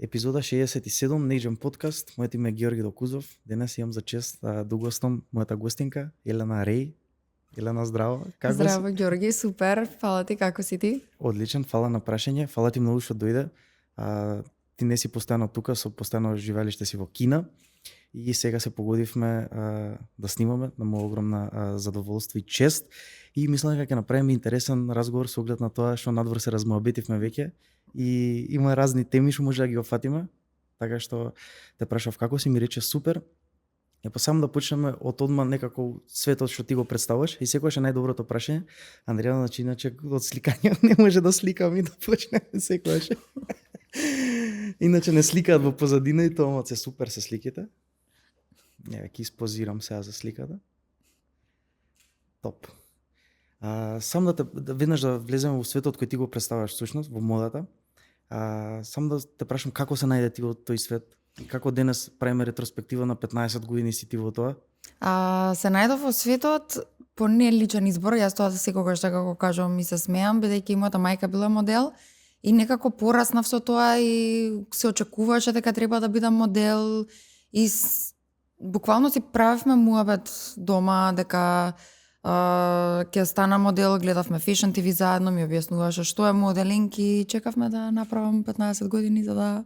Епизода 67, Нејџен подкаст. Моето име е Георги Докузов. Денес имам за чест да угостам мојата гостинка, Елена Реј. Елена, здраво. Како здраво, си? Георги, супер. Фала ти, како си ти? Одличен, фала на прашање. Фала ти многу што дојде. Ти не си постојано тука, со постојано живеалиште си во Кина. И сега се погодивме да снимаме, на моја огромна задоволство и чест. И мислам дека ќе направиме интересен разговор со оглед на тоа што надвор се размоабетивме веќе. И има разни теми што може да ги офатиме. Така што те прашав како си, ми рече супер. И па само да почнеме од одма некако светот што ти го представуваш. И секогаш е најдоброто прашање. Андреја, значи иначе од сликање не може да сликам и да почнеме секогаш. Иначе не сликаат во позадина и тоа се супер се сликите. Не, ќе испозирам сега за сликата. Топ. Сам да веднаш да влеземе во светот кој ти го представуваш всушност, во модата. Сам да те прашам како се најде ти во тој свет и како денес правиме ретроспектива на 15 години си ти во тоа? Се најдов во светот по неличен избор. Јас тоа секогаш така го кажувам, ми се смеам, бидејќи мојата мајка била модел и некако пораснав со тоа и се очекуваше дека треба да бидам модел и буквално си правевме муабет дома дека ќе стана модел, гледавме Fashion TV заедно, ми објаснуваше што е моделинг и чекавме да направам 15 години за да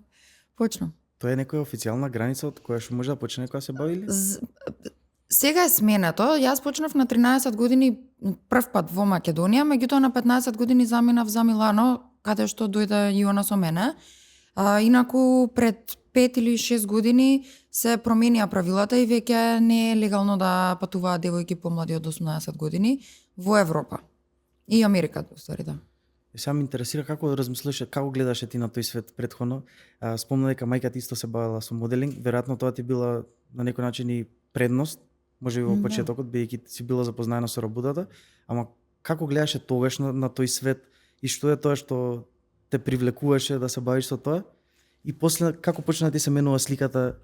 почнам. Тоа е некоја официјална граница од која што може да почне некоја се бави или? Сега е сменето. Јас почнав на 13 години прв пат во Македонија, меѓутоа на 15 години заминав за Милано, каде што дојде Јона со мене. Инаку пред 5 или 6 години се променија правилата и веќе не е легално да патуваат девојки помлади од 18 години во Европа и Америка, уствари, да. Сега ме интересира како размислуваше, како гледаше ти на тој свет претходно. Спомна дека мајка ти исто се бавела со моделинг, веројатно тоа ти била на некој начин и предност, може и во почетокот, бидејќи си била запознаена со работата, ама како гледаше тогаш на тој свет и што е тоа што те привлекуваше да се бавиш со тоа? И после како почна да ти се менува сликата?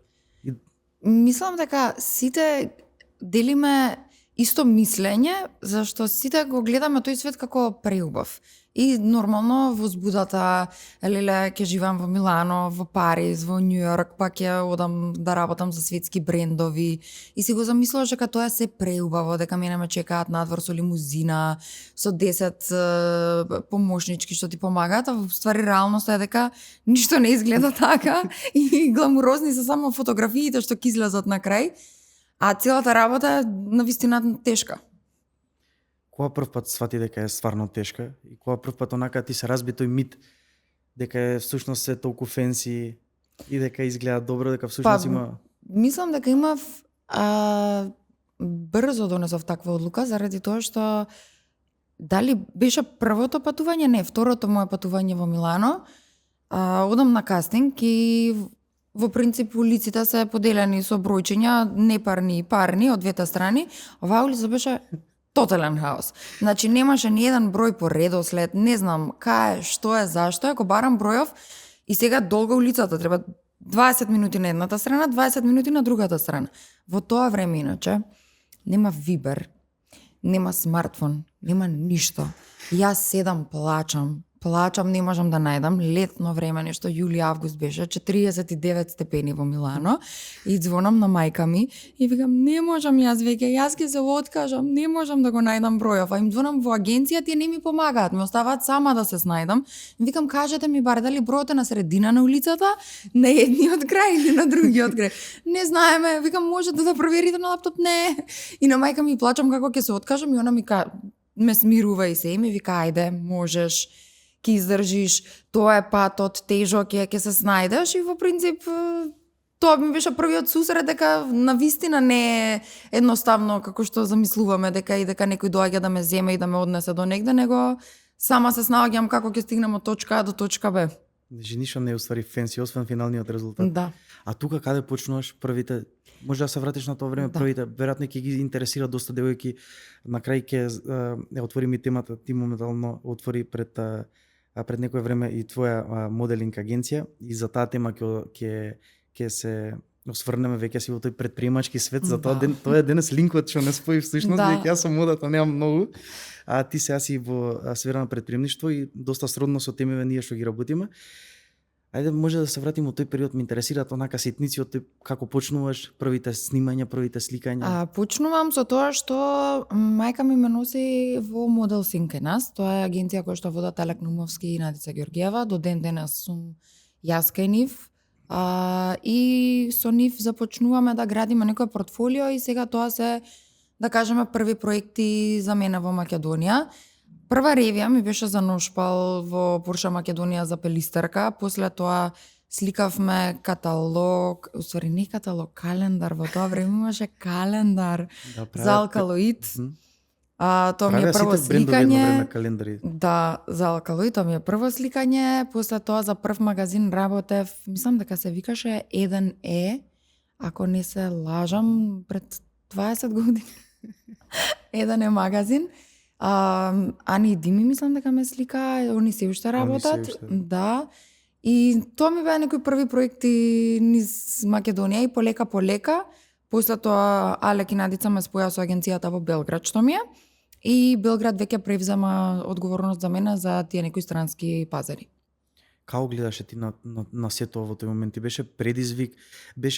Мислам дека сите делиме исто мислење, зашто сите го гледаме тој свет како преубав. И нормално возбудата, леле, ќе живеам во Милано, во Париз, во Њу Јорк, па ќе одам да работам за светски брендови. И си го замислуваш дека тоа се преубаво, дека мене ме чекаат надвор со лимузина, со 10 помошнички што ти помагаат, а во ствари реалноста е дека ништо не изгледа така и гламурозни се само фотографиите што ќе излезат на крај, а целата работа е навистина тешка. Кога прв пат свати дека е стварно тешка и кога прв пат онака ти се разби тој мит дека е всушност се толку фенси и дека изгледа добро, дека всушност има... Мислам дека имав брзо донесов таква одлука заради тоа што дали беше првото патување, не, второто мое патување во Милано. Одам на кастинг и во принцип улиците се поделени со бројчиња, непарни и парни од двете страни. Оваа улица беше тотален хаос. Значи немаше ни еден број по редослед, не знам кај, што е, зашто е, ако барам бројов и сега долга улицата, треба 20 минути на едната страна, 20 минути на другата страна. Во тоа време иначе нема Вибер, нема смартфон, нема ништо. Јас седам, плачам, не можам да најдам. Летно време, нешто јули-август беше, 49 степени во Милано и звонам на мајка ми и викам, не можам јас ќе се откажам, не можам да го најдам бројов, а им звонам во агенција, тие не ми помагаат, ме оставаат сама да се снајдам. Викам, кажете ми бар дали бројот е на средина на улицата, на едниот крај или на другиот крај. Не знаеме, викам, можете да проверите на лаптоп, не. И на мајка ми плачам како ќе се откажам и она ме смирува и се и ми вика, ајде, можеш, ќе издржиш, тоа е патот, тежок е, ќе се снајдеш и во принцип тоа ми беше првиот сусрет дека навистина не е едноставно како што замислуваме дека некој доаѓа да ме земе и да ме однесе до негде, него сама се снаоѓам како ќе стигнем од точка А до точка Б. Ништо не е уствари фенси, освен финалниот резултат. Да. А тука каде почнуваш првите? Може да се вратиш на тоа време, да. Првите, веројатно ќе ги интересира доста девојки. На крај ќе отворим и темата, ти моментално отвори пред некое време и твоја моделинг агенција и за таа тема ќе се осврнеме веќе си во тој предприемачки свет, за тоа тоа е денес линкот што не спои всушност, дека јас со модата немам многу, а ти сега си во сфера на предприемништво и доста сродно со темиве ние што ги работиме. Ајде, може да се вратиме во тој период, ме интересираат онака ситници од тој како почнуваш, првите снимања, првите сликања. Почнувам со тоа што мајка ми ме носи во Модел Синкенас, тоа е агенција која што водат Алек Нумовски и Надица Ѓоргиева, до ден денес сум јас кај нив. И со нив започнуваме да градиме некој портфолио и сега тоа се, да кажеме, први проекти за мене во Македонија. Прва ревија ми беше за Ношпал во Порша Македонија за пелистерка, после тоа сликавме каталог, усвари не каталог, календар, во тоа време имаше календар за алкалоид. Тоа ми е прво сликање. Да, за алкалоид, тоа ми е прво сликање, после тоа за прв магазин работев, мислам дека се викаше 1Е, ако не се лажам, пред 20 години. 1Е магазин. Ани и Дими мислам дека ме слика, они се уште работат. Да. И тоа ми беа некои први проекти низ Македонија и полека, после тоа Алек и Надица ме споја со агенцијата во Белград, што ми е. И Белград веќе превзема одговорност за мене за тие некои странски пазари. Како гледаше ти на сето во тој момент? Ти беше предизвик, ме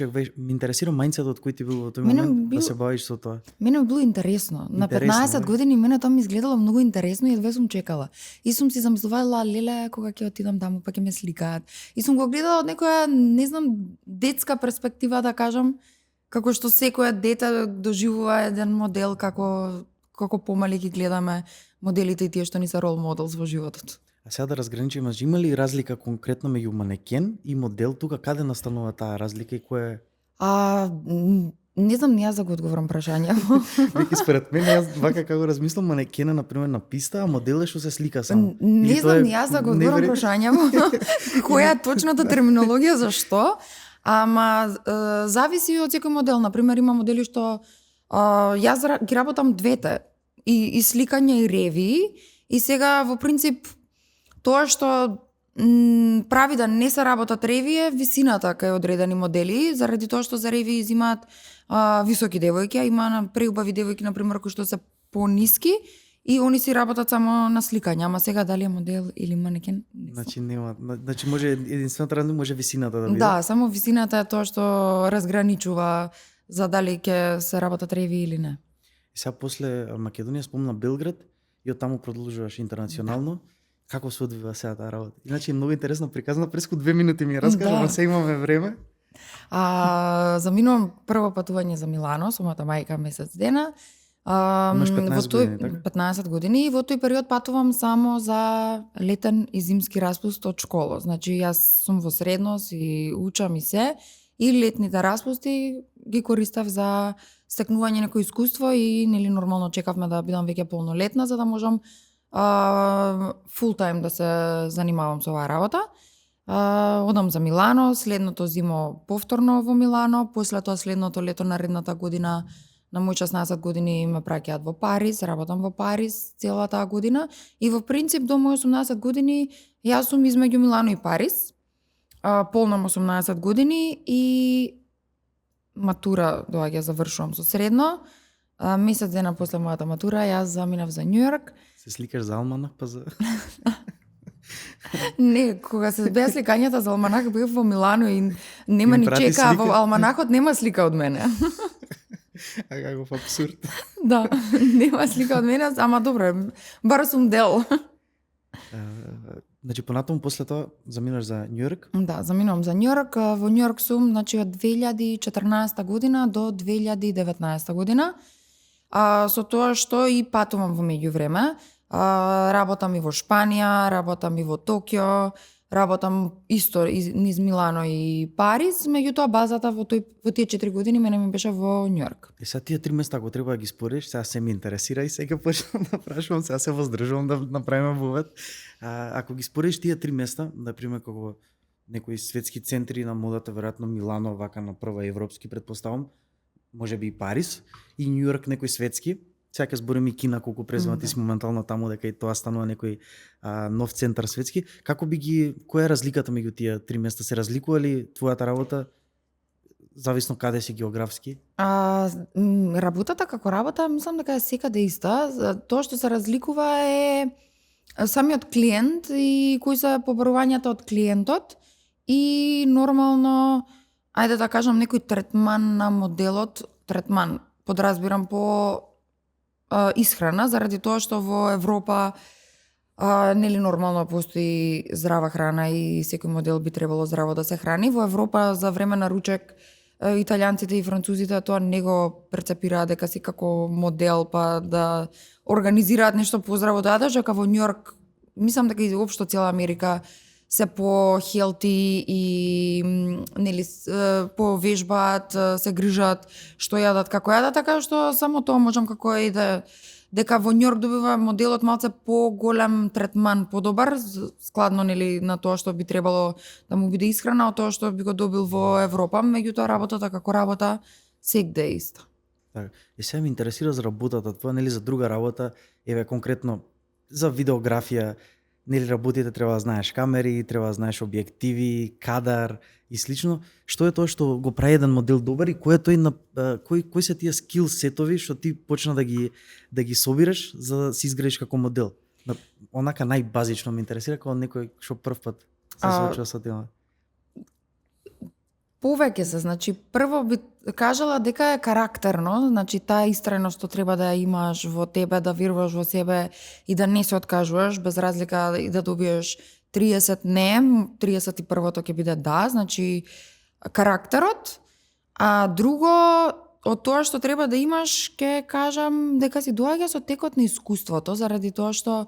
интересира мајндсетот кој ти бил во тој момент да се бавиш со тоа? Мене било интересно. На 15 години мене тоа ми изгледало многу интересно и едва сум чекала. И сум си замислувала, леле, кога ќе отидам таму, па ќе ме сликаат. И сум го гледала од некоја, не знам, детска перспектива да кажам, како што секоја дете доживува еден модел, како помали ги гледаме моделите и тие што ни се рол моделс во животот. А сега да разграничиме, има ли разлика конкретно меѓу манекен и модел, тука каде настанува таа разлика и кој е? Не знам ни јас да го одговорам прашање. Веќе според мене, јас вака како размислам, манекена например на писта, а модел е што се слика само. Не знам ни јас да го одговорам прашање. Која е точната терминологија за што? Ама зависи од секој модел. Например, има модели што јас ги работам двете, и сликање и ревии, и сега во принцип тоа што прави да не се работат ревии е висината кај одредени модели, заради тоа што за ревии изимаат високи девојки, а има преубави девојки например кои што се пониски и они си работат само на сликање, ама сега дали е модел или манекен? Значи нема, значи може единствената разлика може висината да биде. Да, само висината е тоа што разграничува за дали ќе се работат ревии или не. И сега после Македонија спомна Белград и од таму продолжуваш интернационално. Да. Како се одвива сега таа работа? Иначе е многу интересно приказана, преску 2 минути ми раскажа, ама сега имаме време. Заминувам прво патување за Милано, со мојата мајка месец дена. Имаш 15 години, така? 15 години и во тој период патувам само за летен и зимски распуст од школа. Значи јас сум во средност и учам и се, и летните распусти ги користав за стекнување некој искуство и нели нормално чекавме да бидам веќе полнолетна за да можам фул тајм да се занимавам со оваа работа. Одам за Милано, следното зимо повторно во Милано, после тоа следното лето наредната година на мој 16 години ме праќаат во Париз, работам во Париз цела таа година и во принцип до мој 18 години јас сум измеѓу Милано и Париз. Полнам 18 години и матура доаѓа, завршувам со средно. Месец дена после мојата матура јас заминав за Њујорк. Се сликаш за алманах па за Не, кога се беа сликањата за алманах бев во Милано и нема ни чека, во алманахот нема слика од мене. А каков абсурд. Да, нема слика од мене, ама добро, бар сум дел. Значи понатаму после тоа заминуваш за Њујорк? Да, заминувам за Њујорк. Во Њујорк сум значи од 2014 година до 2019 година. Со тоа што и патувам во меѓувреме. Работам и во Шпанија, работам и во Токио, работам исто низ Милано и Париз, меѓутоа базата во тие 4 години мене ми беше во Њујорк. И сега тие 3 места ако треба да ги спориш, сега се ми интересира и сега почнам да прашувам, сега се воздржувам да направиме вовет. Ако ги спориш тие 3 места, например како некои светски центри на модата, веројатно Милано вака на прва европски претпоставам, можеби и Париз, и Њујорк некој светски. Сега ќе зборим и Кина колку презема ти си моментално таму дека и тоа станува некој нов центар светски. Како би ги, која е разликата меѓу тие 3 места? Се разликува ли твојата работа зависно каде си географски? Работата како работа, мислам дека е секаде иста. Тоа што се разликува е самиот клиент и кои се побарувањата од клиентот и нормално, ајде да кажам, некој третман на моделот, третман, подразбирам по исхрана, заради тоа што во Европа нели нормално постои здрава храна и секој модел би требало здраво да се храни. Во Европа за време на ручек италијанците и французите тоа не го перцепираат дека си како модел па да организираат нешто поздраво да јадеш, дека во Њујорк, мислам дека и општо цела Америка се по-хелти и нели повежбаат, се грижат што јадат, како јадат, така што само тоа можам како и да дека во Њујорк добива моделот малце поголем третман, подобар, складно нели на тоа што би требало да му биде исхрана од тоа што би го добил во Европа, меѓутоа работата како работа сегде е иста. Така. И сега ме интересира за работата твоја, нели за друга работа, еве конкретно за видеографија, нели работите треба да знаеш камери, треба да знаеш објективи, кадар и слично. Што е тоа што го прави еден модел добар и кој е тој кои се тие скил сетови што ти почна да ги собираш за да се изградиш како модел? Онака најбазично ме интересира како некој што прв пат се соочува со тема. Повеќе се, значи прво би кажала дека е карактерно, значи таа истреност што треба да ја имаш во тебе, да веруваш во себе и да не се откажуваш, без разлика и да добиеш 30 не, 31-то ќе биде да, значи карактерот. А друго, од тоа што треба да имаш, ќе кажам дека си доаѓа со текот на искуството, заради тоа што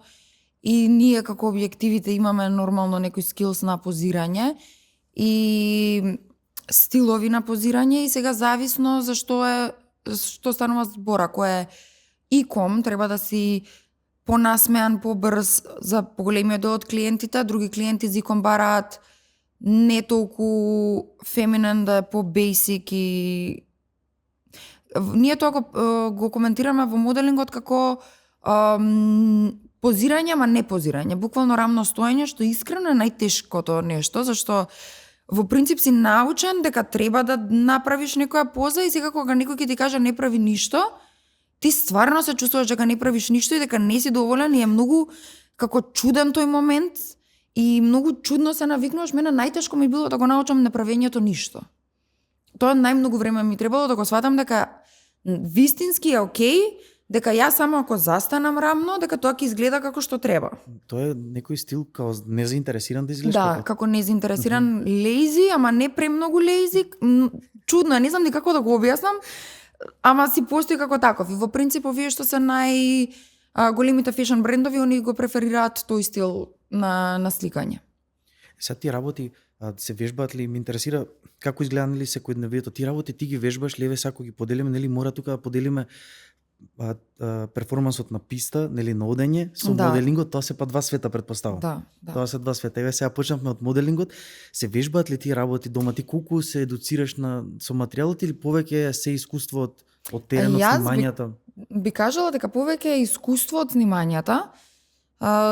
и ние како објективите имаме нормално некој скилс на позирање и стилови на позирање и сега зависно за што станува збор. Ако е иком, треба да си понасмеан, побрз за поголемиот дел од клиентите, други клиенти за иком бараат не толку феминен, да е по-бейсик и ние тоа го коментираме во моделингот како позирање, ама не позирање, буквално рамно стоење, што искрено е најтешкото нешто, зашто во принцип си научен дека треба да направиш некоја поза и сега кога некој ќе ти каже не прави ништо, ти стварно се чувствуваш дека не правиш ништо и дека не си доволен и е многу како чуден тој момент и многу чудно се навикнуваш. Мене најтешко ми било да го научам неправењето ништо. Тоа најмногу време ми требало да го сватам дека вистински е окей, дека ја само ако застанам рамно, дека тоа ќе изгледа како што треба. Тоа е некој стил као незаинтересиран да изгледаш? Да, како незаинтересиран, лейзи, ама не премногу лейзи. Чудно, не знам ни како да го објаснам, ама си постои како таков. И во принцип овие што се големите фешн брендови, они го преферираат тој стил на сликање. Сега ти работи се вежбаат ли? Ме интересира како изгледа нели секојдневието. Ти работи ти ги вежбаш, леве сако ги поделиме, нели мора тука да поделиме перформансот на писта, нели на одење, со моделингот, тоа се па два света предпоставам. Да. Тоа се два света. Еве сега почнавме од моделингот. Се вежбаат ли ти работи дома? Ти колку се едуцираш со материјалот или повеќе се искуство од теренот, снимањата? Би кажала дека повеќе е искуство од снимањата,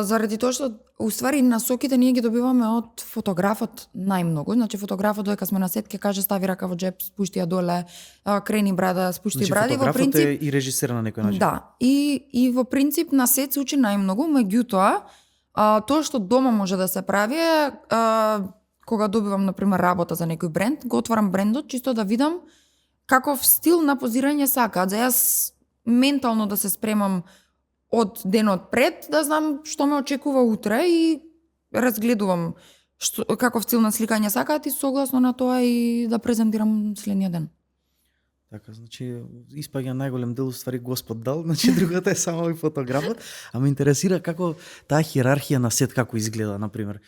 заради тоа што уствари насоките ние ги добиваме од фотографот најмногу. Значи фотографот додека сме на сет ќе каже стави рака во джеп, спушти ја доле, крени брада, спушти бради. Во принцип фотографот е и режисер на некој начин. Да, и во принцип на сет се учи најмногу, меѓутоа тоа што дома може да се прави е кога добивам на пример работа за некој бренд, го отварам брендот чисто да видам каков стил на позирање сакаат. За јас ментално да се спремам од денот пред, да знам што ме очекува утре и разгледувам каков стил на сликање сакаат и согласно на тоа и да презентирам следниот ден. Така, значи испаѓа најголем дел уствари Господ дал, значи другата е само и фотографот, а ме интересира како таа хиерархија на сет како изгледа, на пример.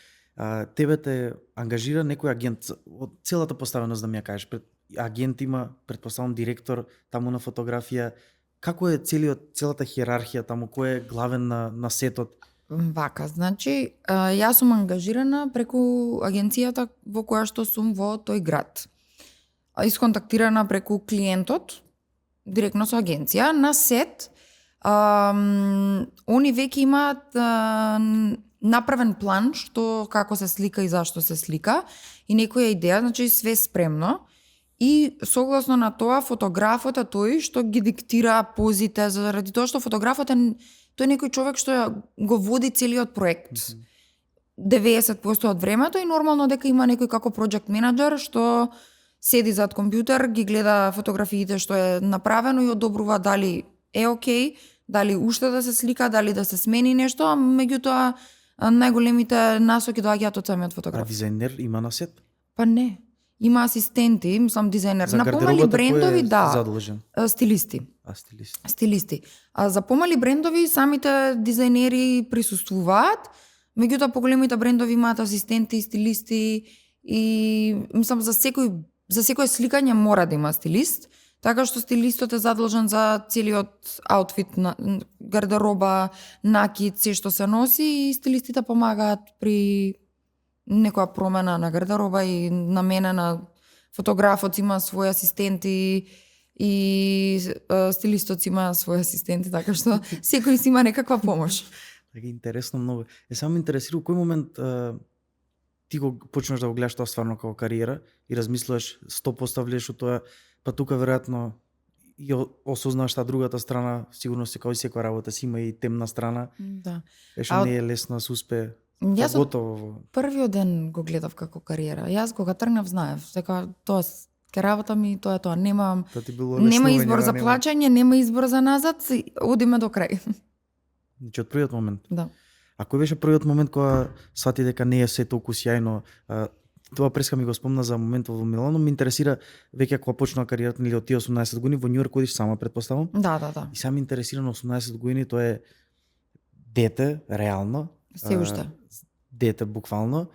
Тебе те ангажира некој агент, од целата поставеност да ми ја кажеш, агент има, претпоставам директор таму на фотографија. Како е целата хиерархија таму, кој е главен на сетот? Вака, значи, јас сум ангажирана преку агенцијата во која што сум во тој град. Исконтактирана преку клиентот, директно со агенција, на сет, они веќе имаат направен план што како се слика и зашто се слика и некоја идеја, значи све спремно. И согласно на тоа фотографот е тој што ги диктира позите, заради тоа што фотографот е тој некој човек што го води целиот проект. 90% од времето и нормално дека има некој како project менаџер што седи зад компјутер, ги гледа фотографиите што е направено и одобрува дали е окей, дали уште да се слика, дали да се смени нешто, а меѓутоа најголемите насоки доаѓаат од самиот А фотограф. дизајнер има на сет? Па не. Има асистенти, мислам дизајнер. За На помали гардеробата брендови, кој е да, задолжен? стилисти. Стилист. Стилисти. А за помали брендови самите дизајнери присуствуваат, меѓутоа поголемите брендови имаат асистенти, стилисти и мислам за секој сликање мора да има стилист, така што стилистот е задолжен за целиот аутфит на гардероба, накид, се што се носи и стилистите помагаат при некоја промена на гардероба и на мене на фотографот има своји асистенти и стилистот има своји асистенти, така што секој си има некаква помош. Така интересно многу. Само ме интересира у кој момент ти го почнеш да го гледаш тоа стварно како кариера и размислуваш 100% влезеш у тоа, па тука веројатно и осознаваш таа другата страна, сигурно се како и секоја работа си има и темна страна. Да. Што не е лесно да се успее. Јас Готово. првиот ден го гледав како кариера. Јас кога тргнав знаев, дека тоа ке работа ми, тоа е тоа. Нема избор за плаќање, нема избор за назад, одиме до крај. Значи од првиот момент. Да. А кој беше првиот момент кога свати дека не е се толку сјајно? Тоа преска ми го спомна за моментот во Милано, ме интересира веќе кога почнува кариерата или од тие 18 години во Њујорк одиш сама предпоставам. Да. И сам интересира на 18 години, тоа е дете реално. Се уште. Дете буквално.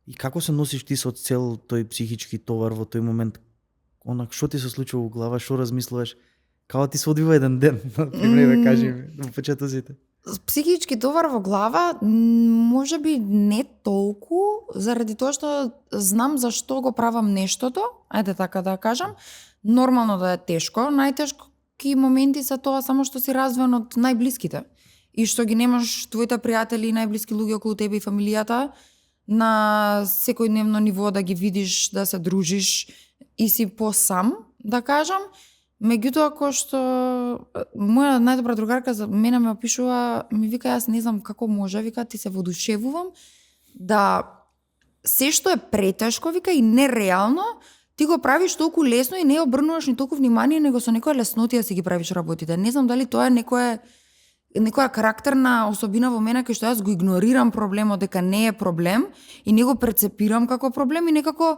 И како се носиш ти со цел тој психички товар во тој момент? Онак што ти се случува во глава, што размислуваш? Како ти се одвива еден ден, например, да кажем, во почетоците? Психички товар во глава, може би не толку, заради тоа што знам зашто го правам нештото, ајде така да кажам. Нормално да е тешко, најтешки моменти се тоа само што си развоен од најблиските и што ги немаш твоите пријатели и најблиски луѓе околу тебе и фамилијата на секојдневно ниво да ги видиш, да се дружиш и си посам, да кажам. Меѓутоа, кој што моја најдобра другарка за мене ме опишува, ми вика, јас не знам како може, вика, ти се водушевувам да се што е претешко, вика, и нереално, ти го правиш толку лесно и не обрнуваш ни толку внимание, него со некоја леснотија си ги правиш работите. Не знам дали тоа е некоја карактерна особина во мене кај што јас го игнорирам проблемот дека не е проблем и не го прецепирам како проблем и некако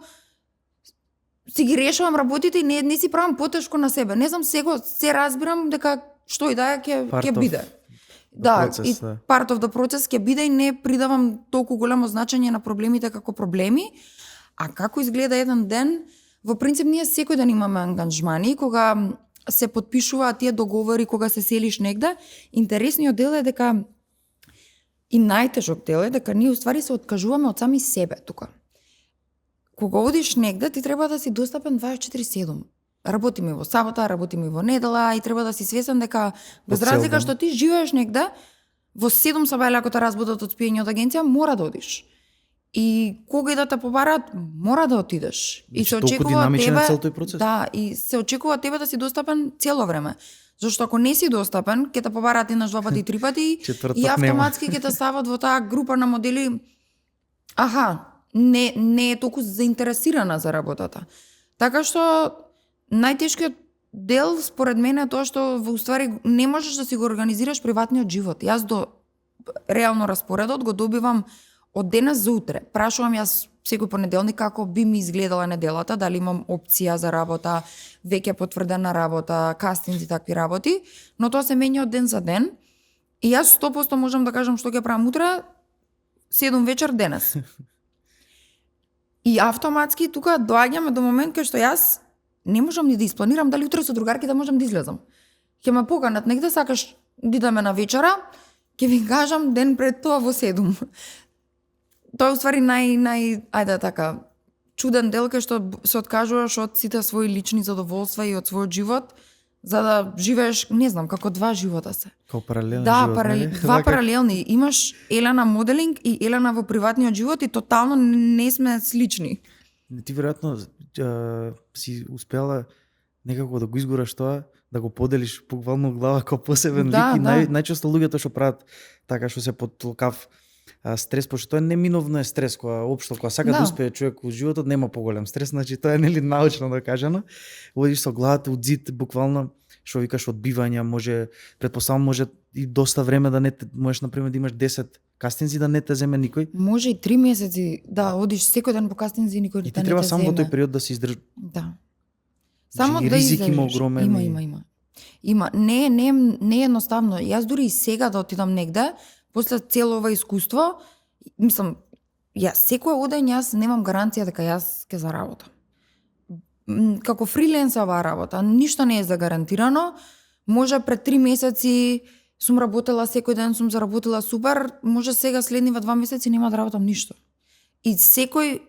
си ги решавам работите и не си правам потешко на себе. Не знам, се разбирам дека што и да е ќе биде. Да, и part of the process ќе биде и не придавам толку големо значење на проблемите како проблеми. А како изгледа еден ден? Во принцип ние секој ден имаме ангажмани кога се потпишуваат тие договори, кога се селиш негде. Интересниот дел е дека и најтежок дел е дека ние уствари се откажуваме од сами себе тука. Кога одиш негде, ти треба да си достапен 24/7. Работиме во сабота, работиме во недела и треба да си свесен дека без разлика што ти живееш негде, во 7 саба ако те разбудат од спиење од агенција, мора да одиш. И кога и да те побараат, мора да отидеш. И се очекува тебе, да, и се очекува тебе да си достапен цело време. Зашто ако не си достапен, ќе те побараат еднаш, два пати, три пати и автоматски ќе те стават во таа група на модели. Не е толку заинтересирана за работата. Така што најтешкиот дел според мене е тоа што во уствари не можеш да си го организираш приватниот живот. Јас до реално распоредот го добивам од денес за утре. Прашувам јас секој понеделник како би ми изгледала неделата, дали имам опција за работа, веќе потврдена работа, кастинзи и такви работи, но тоа се менја од ден за ден. И јас 100% можам да кажам што ќе правам утре, 7 вечер денес. И автоматски тука доаѓаме до момент кај што јас не можам ни да испланирам дали утре со другарките можам да излезам. Ќе ме поканат негде, сакаш да идеме на вечера, ќе ви кажам ден пред тоа во 7. Тоа е уствари ајде така, чуден дел кај што се откажуваш од сите своји лични задоволства и од својот живот, за да живееш, не знам, како два живота се. Како паралелен живот. Два паралелни. Имаш Елена моделинг и Елена во приватниот живот и тотално не сме слични. Ти веројатно си успела некако да го изгораш тоа, да го поделиш буквално глава како посебен лик и најчесто луѓето што прават така што се под лукав стрес, пошто тоа неминовно е стрес, кога општо кога сака да успее човек во животот, нема поголем стрес, значи тоа е нели научно докажано. Одиш со главата од зид, буквално, што викаш одбивања, може, претпоставам може и доста време да не те, можеш например да имаш 10 кастинзи да не те земе никој. Може и 3 месеци да одиш секој ден по кастинзи и никој да не те земе. И ти треба само во тој период да се издржи. Да. Само да ризик има огромен. Има. Не е едноставно. Јас дури и сега да отидам негде, после цело ова искуство, мислам, секој одење јас немам гаранција дека јас ќе заработам. Како фриленс оваа работа, ништо не е загарантирано. Може пред 3 месеци сум работела секој ден, сум заработила супер, може сега следниве 2 месеци нема да работам ништо. И секој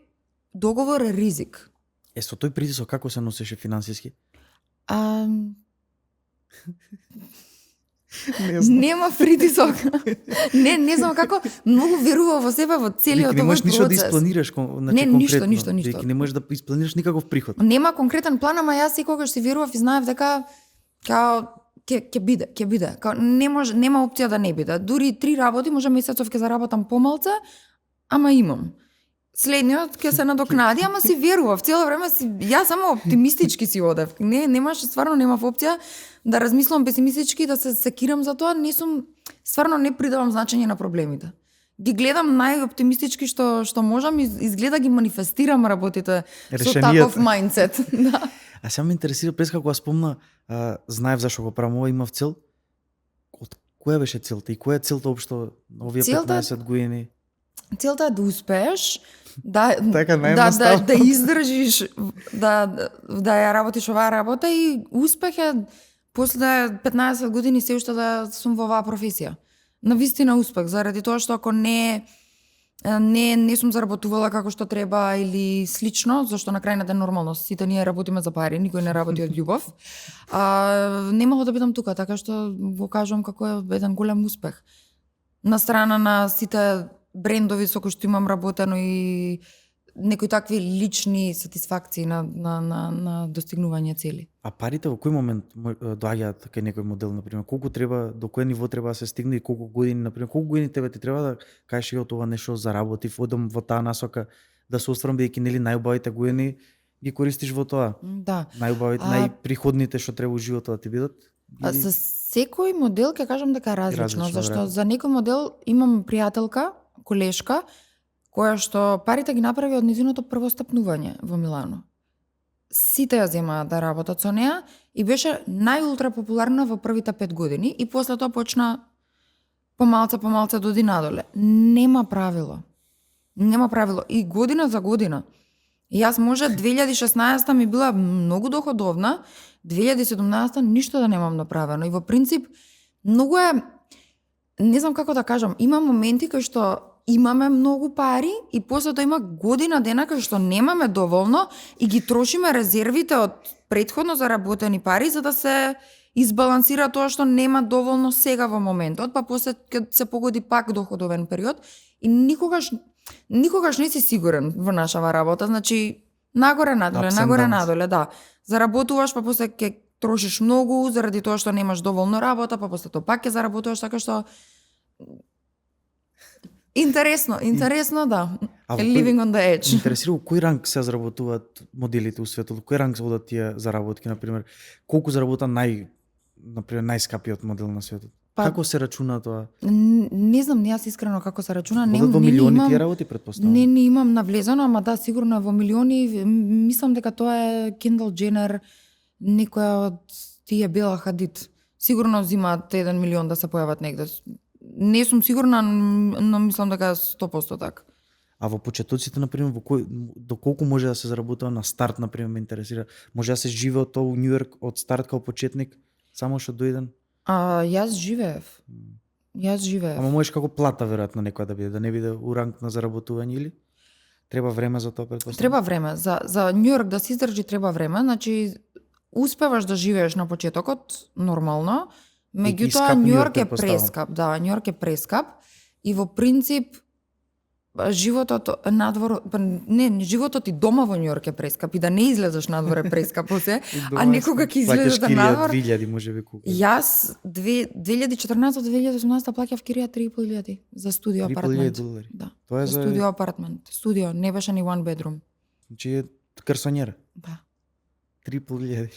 договор е ризик. Со тој притисок како се носеше финансиски? Нема притисок. не знам како, многу верувам во себе во целиот овој процес. Не можеш ништо да испланираш, значи конкретно. Ништо. Не можеш да испланираш никаков приход. Нема конкретен план, ама јас секогаш си верував и знаев дека ќе биде. Нема опција да не биде. Дури 3 работи, може месецов ќе заработам помалце, ама имам. Следниот ќе се надокнади, ама си верував цело време јас само оптимистички си одев. Немаше, стварно немав опција да размислам песимистички, да се секирам за тоа, стварно не придавам значење на проблемите. Ги гледам најоптимистички што можам и изгледа ги манифестирам работите со таков мајндсет. Да. А сега ме интересира, през како спомна, знаев зашо го правам ова, имав цел. Од која беше целта и која е целта општо овие 15 години? Целта е да успееш, да издржиш, да ја работиш оваа работа и успех е после 15 години се уште да сум во оваа професија. Навистина успех, заради тоа што ако не сум заработувала како што треба или слично, зашто на крајната е нормално, сите ние работиме за пари, никој не работи од љубов. Немало да бидам тука, така што го кажувам како е еден голем успех. На страна на сите брендови со кои што имам работено и некои такви лични сатисфакции на достигнување цели. А парите во кој момент доаѓаат кај некој модел, например, колку треба, до кој ниво треба да се стигне и колку години, например, колку години тебе ти треба да кажеш ја ова нешто заработив, одам во таа насока да се остварам, бидејќи нели најубавите години ги користиш во тоа. Да. Најубавите, најприходните што треба во животот да ти бидат. За секој модел ќе кажам дека е различно, зашто за некој модел имам пријателка, колешка, која што парите ги направи од низиното прво стапнување во Милано. Сите ја земаа да работат со неа и беше најултра популарна во првите 5 години и после тоа почна помалце доди надоле. Нема правило и година за година. Јас може 2016 ми била многу доходовна, 2017 ништо да немам направено и во принцип многу е, не знам како да кажам, има моменти кај што имаме многу пари и после тоа има година дена кај што немаме доволно и ги трошиме резервите од претходно заработени пари за да се избалансира тоа што нема доволно сега во моментот, па после ќе се погоди пак доходовен период и никогаш не си сигурен во нашава работа, значи нагоре надоле, да. Заработуваш, па после ќе трошиш многу заради тоа што немаш доволно работа, па после тоа пак ќе заработуваш, така што Интересно, да. Living on the edge. Интересира кој ранг се заработуваат моделите у светот? Кој ранг се одат тие заработки, например? Колку заработа најскапиот модел на светот? Како се рачуна тоа? Не знам, јас искрено како се рачуна. Одат во милиони тие работи, претпоставам. Не имам навлезено, ама да, сигурно е во милиони. Мислам дека тоа е Kendall Jenner, некоја од тие Бела Хадид. Сигурно зимаат 1 милион да се појават негде. Не сум сигурна, но мислам дека е 100% така. А во почетоците, например, до колку може да се заработува на старт, например, ме интересира. Може да се живее од тоа у Њујорк од старт као почетник, само што дојден? Јас живеев. Ама можеш како плата веројатно некоја да биде, да не биде у ранг на заработување или? Треба време за тоа, претпоставам? Треба време. За Њујорк да се издржи треба време, значи успеваш да живееш на почетокот нормално. Меѓутоа Њујорк е прескап, да, Њујорк е прескап и во принцип животот надвор, не, животот и дома во Њујорк е прескап и да не излезеш надвор е прескап се, а некога ќе излезеш надвор. 2000 можеби колку. Јас 2014-2018 плаќав кирија 3.500 за студио апартмент. $3.500. Да. Тоа е за за студио апартмент. Студио, не беше ни one bedroom. Значи е карсонјера. Да. 3.500.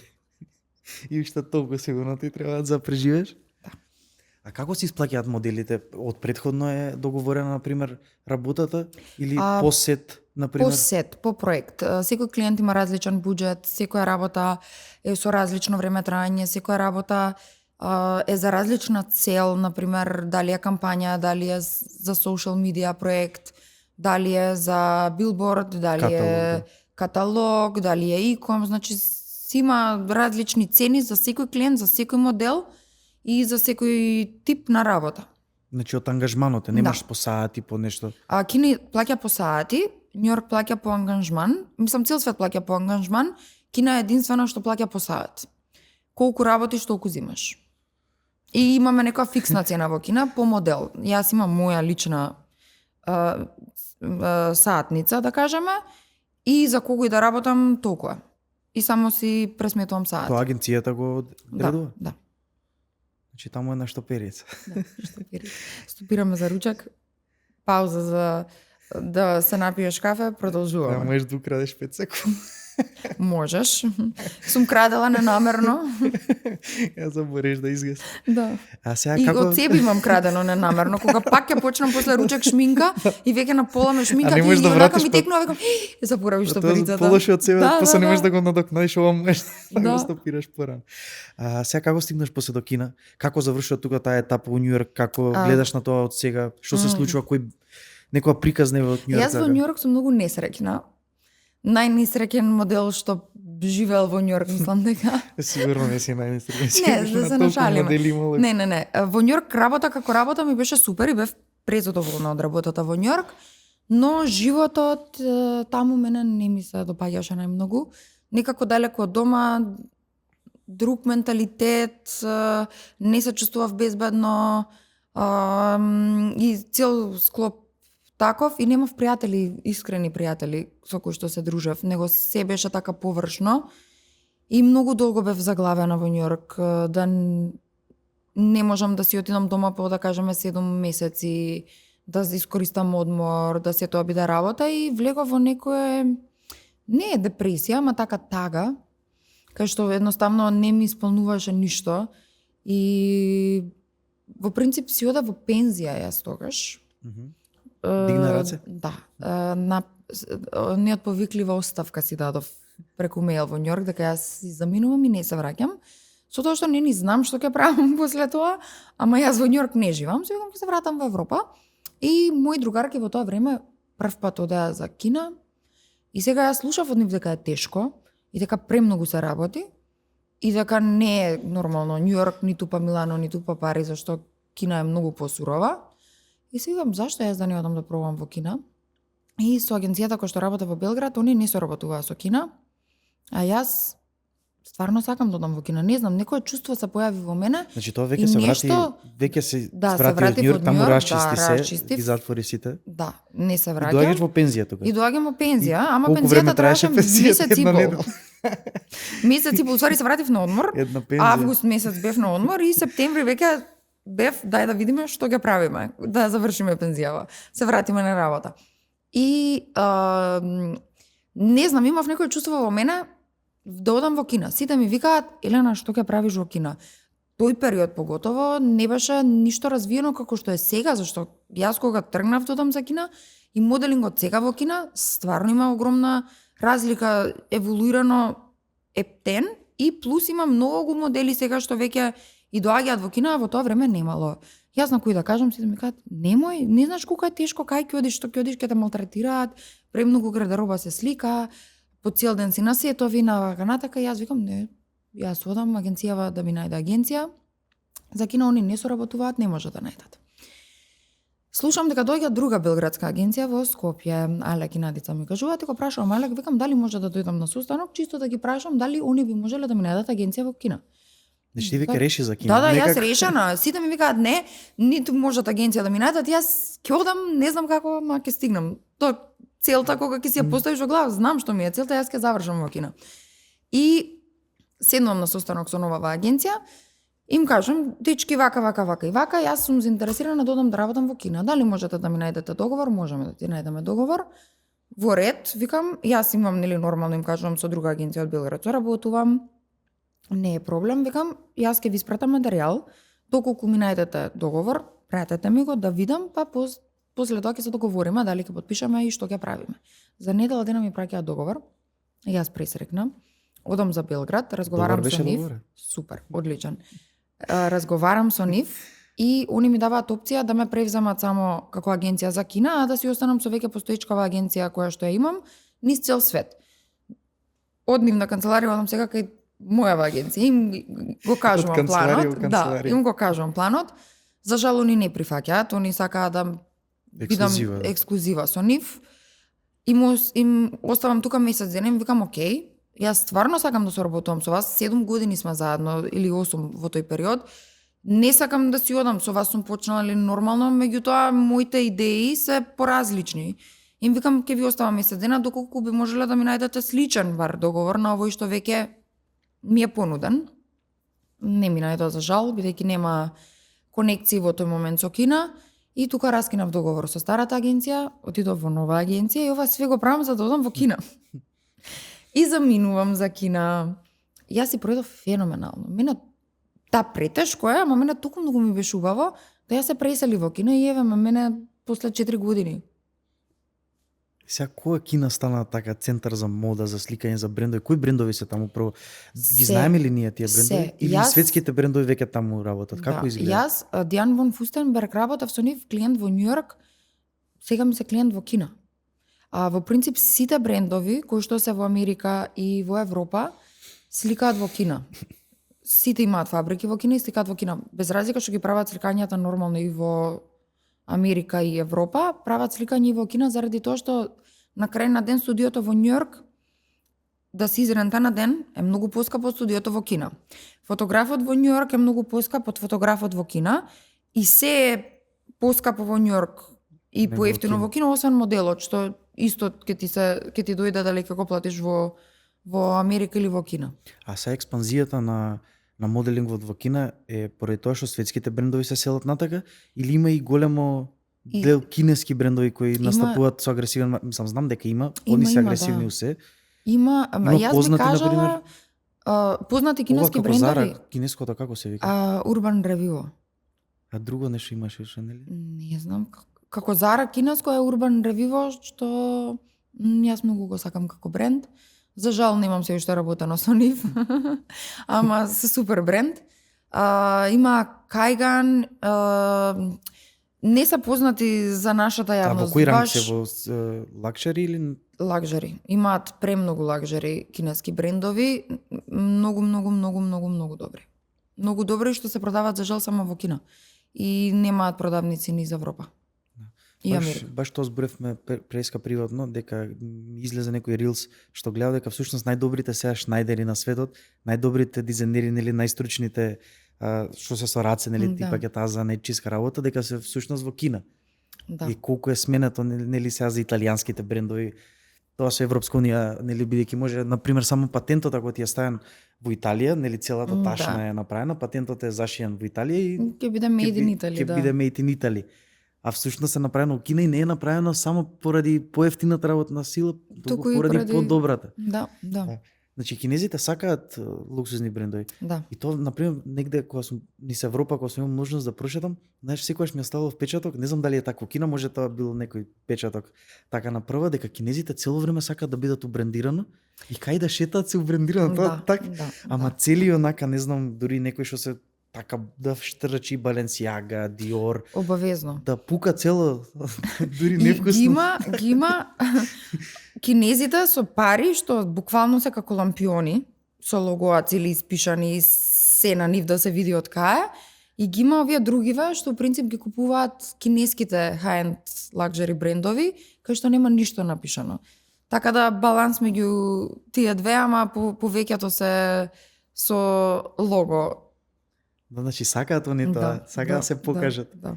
И уште толку сигурно ти треба да преживеш? Да. А како се исплаќаат моделите? Од претходно е договорена, например, работата или по сет, например? По сет, по проект. Секој клиент има различен буџет, секоја работа е со различно време траење, секоја работа е за различна цел, например, дали е кампања, дали е за social media проект, дали е за билборд, дали е каталог, дали е e-com, значи си има различни цени за секој клиент, за секој модел и за секој тип на работа. Значи од ангажманот, немаш по сати, по нешто. Кина плаќа по сати, Њујорк плаќа по ангажман, мислам цел свет плаќа по ангажман, Кина е единствена што плаќа по сат. Колку работиш, толку зимаш. И имаме некоја фиксна цена во Кина по модел. Јас имам моја лична саатница, да кажеме, и за кого и да работам толкова. И само си пресметувам саат. Тоа агенцијата го одредува? Да. Значи таму е на штоперица. Да, штопери. Стопираме за ручак, пауза за да се напиеш кафе, продолжуваме. Да, можеш да украдеш 5 секунди. Можеш. Сум крадела ненамерно. Ја забореш да изгаси. Да. А сега И како... од себе имам крадено ненамерно. Кога пак ќе почнам после ручак шминка и веќе на пола ме шминка, не можеш да и онака вратиш ми текнува, викам, заборавиш штопорицата. Тоа полоши од себе, Да, после не да, можеш да го надокнадиш, ова можеш да Да. го стопираш порано. Сега како стигнеш после до Кина? Како завршува тука таа етапа во Њујорк? Како гледаш на тоа од сега? Што се случува? Кој некоја приказна во Њујорк? Јас во Њујорк сум многу несреќна. Најнесреќен модел што живеел во Њујорк, мислам дека. Сигурно не си најнесреќен. Не, да се нашалиме. Не. Во Њујорк работа како работа ми беше супер и бев презадоволна од работата во Њујорк, но животот таму мене не ми се допаѓаше најмногу. Некако далеко од дома, друг менталитет, не се чувствував безбедно и цел склоп таков и немав пријатели, искрени пријатели со кои што се дружев, него се беше така површно и многу долго бев заглавена во Њујорк, да не можам да си отидам дома по, да кажеме, 7 месеци, да искористам одмор, да се тоа биде работа и влегов во некое, не е депресија, ама така тага, кај што едноставно не ми исполнуваше ништо и во принцип си ода во пензија јас тогаш. Дигна раце? Да. Неотповиклива оставка си дадов преку мејл во Њујорк, дека јас си заминувам и не се враќам. Со тоа што не ни знам што ќе правам после тоа, ама јас во Њујорк не живам, се викам ќе се вратам во Европа. И мои другарки во тоа време прв пат одеа за Кина и сега јас слушав од нив дека е тешко и дека премногу се работи и дека не е нормално Њујорк, ниту па Милано, ниту па Париз, зашто Кина е многу посурова. И се викам, зашто јас да не одам да пробам во Кина? И со агенцијата која што работи во Белград, они не соработуваа со Кина, а јас стварно сакам да одам во Кина. Не знам, некое чувство се појави во мене. Значи тоа веќе се врати, веќе се врати од Њујорк, таму расчисти се и затвори сите. Да, не се И враќам. доаѓаш во пензија тога. И доаѓам во пензија, ама Колку време пензијата траеше траеше пензијата? месец и Една пол. недела. Месец и пол, ствари се вратив на одмор. Една пензија. Август месец бев на одмор и септември веќе бев, дај да видиме што ќе правиме, да завршиме пензијава, се вратиме на работа. И не знам, имав некој чувство во мене да одам во Кина. Сите ми викаат, Елена, што ќе правиш во Кина? Тој период поготово не беше ништо развиено како што е сега, зашто јас кога тргнав да одам за Кина и моделингот сега во Кина, стварно има огромна разлика, еволуирано ептен и плюс има многу модели сега што веќе и доаѓаат во Кина, а во тоа време немало. Јас на кои да кажам, сите ми кажат, немој, не знаеш колку е тешко, кај ќе одиш, што ќе одиш, ќе те малтретираат, премногу гардероба се слика, по цел ден си на сетови, на ваканатака, јас викам, не, јас одам агенцијава да ми најде агенција, за Кина они не соработуваат, не може да најдат. Слушам дека доаѓа друга белградска агенција во Скопје, Алек и Надица ми кажуваат, и го прашувам Алек, викам дали може да дојдам на состанок, чисто да ги прашам дали они би можеле да ми најдат агенција во Кина. Значи ти вика реши за Кина. Да, Некак... јас решена. Сите ми викаат не, ниту можат агенција да ми најдат, јас ќе одам, не знам како, ма ќе стигнам. Тоа целта кога ќе си ја поставиш во глава, знам што ми е целта, јас ќе завршам во Кина. И седнувам на состанок со новава агенција, им кажам, дечки вака и вака, јас сум заинтересирана да одам да работам во Кина. Дали можете да ми најдете договор? Можеме да ти најдеме договор. Во ред, викам, јас имам нели нормално им кажувам со друга агенција од Белград, работувам. Не е проблем, викам, јас ќе ви испратам материјал, доколку ми најдете договор, пратете ми го да видам, па после тоа ќе се договориме дали ќе потпишеме и што ќе правиме. За недела дена ми праќаат договор. Јас пресрекнам. Одам за Белград, разговарам со нив. Договор? Супер, одличен. Разговарам со нив и они ми даваат опција да ме превземат само како агенција за Кина, а да си останам со веќе постоечкава агенција која што ја имам низ цел свет. Од нивна канцеларија одам сега кај мојава агенција. Им го кажувам планот. Да, им го кажувам планот. За жал они не прифаќаат, они сакаат да бидам ексклузива со нив. Им оставам тука месец дена, им викам окей, јас стварно сакам да соработувам со вас, 7 години сме заедно или 8 во тој период. Не сакам да си одам, со вас сум почнала или нормално, меѓутоа моите идеи се поразлични. Им викам ќе ви оставам месец дена доколку би можеле да ми најдете сличен бар договор на овој што веќе ми е понуден. Не ми најдоа за жал, бидејќи нема конекции во тој момент со Кина. И тука раскинав договор со старата агенција, отидов во нова агенција и ова све го правам за да одам во Кина. И заминувам за Кина. Јас си пројдов феноменално. Мене претешко е, ама мене толку многу ми беше убаво да ја се пресели во Кина и еве мене после 4 години. Сега која Кина стана така центар за мода, за сликање, за брендови? Кои брендови се таму прво? Ги знаеме ли ние тие брендови? Или светските брендови веќе таму работат? Како изгледа? Јас, Диан Вон Фустенберг, работев со нив клиент во Њујорк, сега ми се клиент во Кина. Во принцип сите брендови кои што се во Америка и во Европа сликаат во Кина. Сите имаат фабрики во Кина и сликаат во Кина. Без разлика што ги прават сликањата нормално и во Америка и Европа, прават сликање и во Кина заради тоа што на крај на ден студиото во Њујорк да се изрента на ден е многу поскапо од студиото во Кина. Фотографот во Њујорк е многу поскап од фотографот во Кина и се е поскапо во Њујорк и поевтино во Кина, освен моделот што исто ќе ти дојде дали ќе го платиш во Америка или во Кина. А са експанзијата на моделингот во Кина е поради тоа што светските брендови се селат натака или има и големо дел кинески брендови кои настапуваат со агресивен, мислам, знам дека има, они се агресивни да. усе. Има, јас би кажала познати кинески брендови. Зара, кинеското како се вика? Urban Revivo. А друго нешто имаше уште, нели? Не знам. Како Зара кинеско е Urban Revivo, што јас многу го сакам како бренд. За жал немам се уште работено со нив, ама се супер бренд. Има Кајган, не се познати за нашата јавност. Во кој ранг се, во лакшери или? Лакжери. Имаат премногу лакжери кинески брендови, многу добри. Многу добри што се продаваат за жал само во Кина. И немаат продавници ни за Европа. Баш тоа зборевме преска приватно, дека излезе некој рилс што гледа дека всушност најдобрите сега шнајдери на светот, најдобрите дизајнери, нели најстручните што се со раце, нели типа ќе таа за нечиска работа, дека се всушност во Кина. Да. И колку е сменето, нели сега за италијанските брендови, тоа со Европска унија, нели бидејќи може, на пример, само патентот ако ти е ставен во Италија, нели целата ташна е направена, патентот е зашиен во Италија и ќе биде made in Italy, ќе биде made in Italy. А всушност е направено во Кина и не е направено само поради поевтината работна сила, туку поради подобрата. Да. Значи кинезите сакаат луксузни брендови. Да. И тоа на пример негде кога сум низ Европа, кога сум имал можност да прошетам, знаеш секогаш ми оставало впечаток, не знам дали е така во Кина, може тоа било некој печаток така направа дека кинезите цело време сакаат да бидат убрендирано и кај да шетаат се убрендирано, тоа така. Ама цели онака, не знам, дури некој што се така да штрчи Баленсиага, Диор. Обавезно. Да пука цело, дури невкусно. Ги има кинезите со пари што буквално се како лампиони, со логоаци или испишани се на нив да се види од кај. И ги има овие другиве што во принцип ги купуваат кинеските high-end luxury брендови, кај што нема ништо напишано. Така да баланс меѓу тие две, ама повеќето се со лого Значи сакаат они тоа, сакаат да се покажат. Да.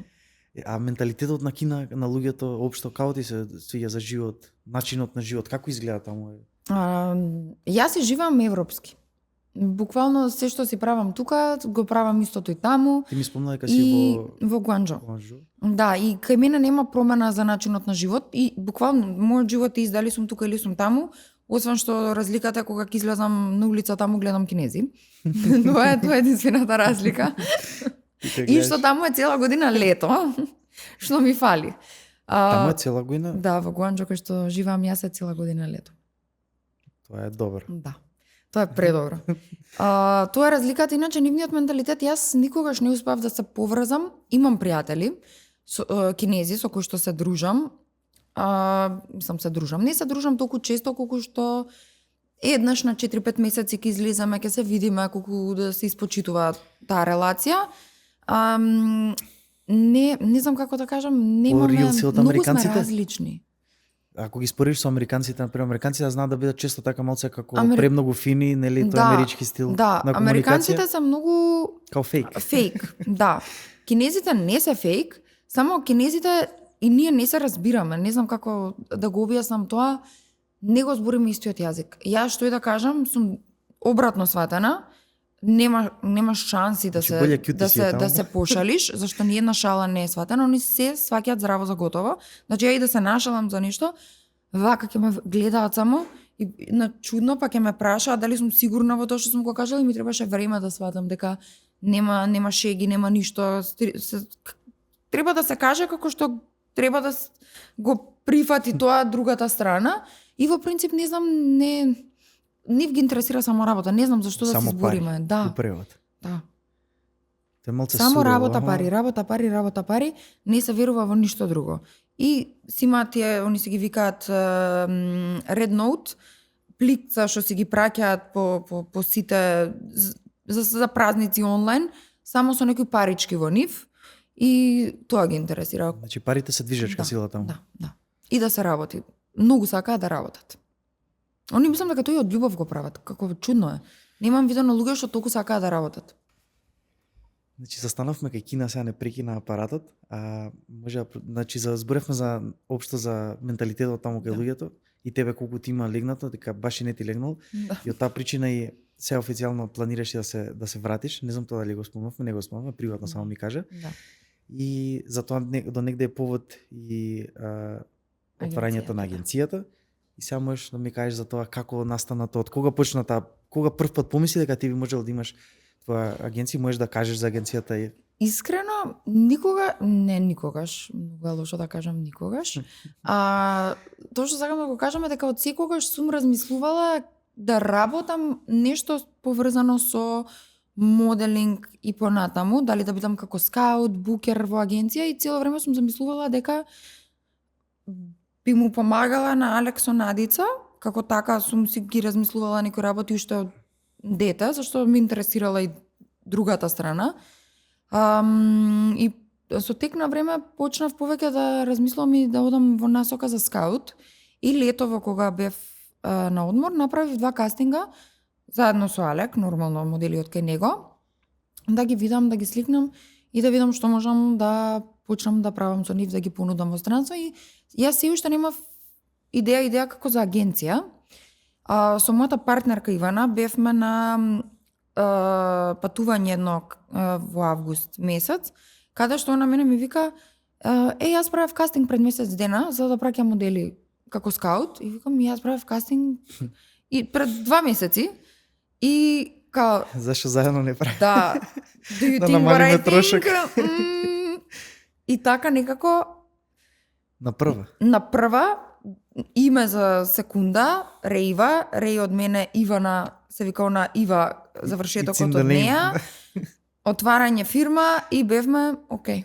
А менталитетот на Кина, на луѓето општо како ти се свиѓа за живот, начинот на живот, како изгледа таму? Јас си живеам европски. Буквално се што си правам тука, го правам истото и таму. Ти ми спомна дека си во Гуанџо. Гуанџо. Да, и кај мене нема промена за начинот на живот и буквално мојот живот е издали сум тука или сум таму, освен што разликата е кога ќе излезам на улица таму гледам кинези. Тоа е единствената разлика. И што таму е цела година лето, што ми фали. Таму е цела година? Да, во Гуанџо кај што живеам јас е цела година лето. Тоа е добро. Да. Тоа е предобро. Тоа е разликата, иначе нивниот менталитет, јас никогаш не успеав да се поврзам. Имам пријатели кинези со кои што се дружам. Не се дружам толку често колку што еднаш на 4-5 месеци ќе излизаме, ќе се видиме, колку да се испочитува таа релација. Не знам како да кажам, немаме, многу сме различни. Ако ги спориш со американците, например, американците знаат да бидат често така малце како премногу фини, нели, тоа е амерички стил на комуникација. Американците се многу као фейк. Фейк, да. Кинезите не се фейк, само кинезите и ние не се разбираме. Не знам како да го објаснам тоа, не го збориме истиот јазик. Јас што и да кажам, сум обратно сватена. Нема шанси да се пошалиш, зашто ни една шала не е сватена, они се сваќаат здраво за готово. Значи ја и да се нашалам за нешто, вака ќе ме гледаат само и на чудно па ќе ме прашаат дали сум сигурна во тоа што сум го кажала и ми требаше време да сватам дека нема шеги, нема ништо. Треба да се каже како што треба да го прифати тоа другата страна и во принцип не знам, нив ги интересира само работа, не знам зашто да се збориме. Да. Да. Само работа, пари, не се верува во ништо друго. И си имаат тие, они се ги викаат Red Note, пликца што си ги праќаат по сите за празници онлайн, само со некои парички во нив и тоа ги интересира. Значи парите се движечка сила таму. Да. И да се работи. Многу сакаат да работат. Они мислам дека тој од љубов го прават. Како чудно е. Немам видено луѓе што толку сакаат да работат. Значи застанавме кај Кина, сега не прекина апаратот, може значи зборевме за општо за менталитетот таму кај луѓето и тебе колку ти има легнато, дека баш и не ти легнал. Да. И од таа причина и се официјално планираш да се вратиш. Не знам тоа дали го спомнавме, не го спомнавме, приватно само ми кажа. Да. И затоа до негде е повод и отварањето на агенцијата. И сега можеш да ми кажеш за тоа како настана тоа, од кога почна таа, кога прв пат помисли дека ти би можел да имаш твоја агенција, можеш да кажеш за агенцијата и искрено никогаш, многу е лошо да кажам никогаш. Тоа што сакам да го кажам е дека од секогаш сум размислувала да работам нешто поврзано со моделинг и понатаму, дали да бидам како скаут, букер во агенција и цело време сум замислувала дека би му помагала на Алексо Надица, како така сум си ги размислувала некои работи уште од дете, зашто ми интересирала и другата страна. И со тек на време почнав повеќе да размислувам и да одам во насока за скаут. И летово кога бев на одмор, направив 2 кастинга заедно со Алек, нормално моделиот кај него, да ги видам, да ги сликнам и да видам што можам да почнам да правам со нив, да ги понудам во странство. И јас се уште немав идеја како за агенција. Со мојата партнерка Ивана бевме на патување едно во август месец, каде што она мене ми вика јас правев кастинг пред месец дена за да праќам модели како скаут и викам јас правев кастинг и пред 2 месеци и као зашто заедно не прави? Да. Да намалиме трошок. И така некако на прва име за секунда, Реј од мене, Ивана, се вика она Ива, завршетокот од неа, отварање фирма и бевме, окей,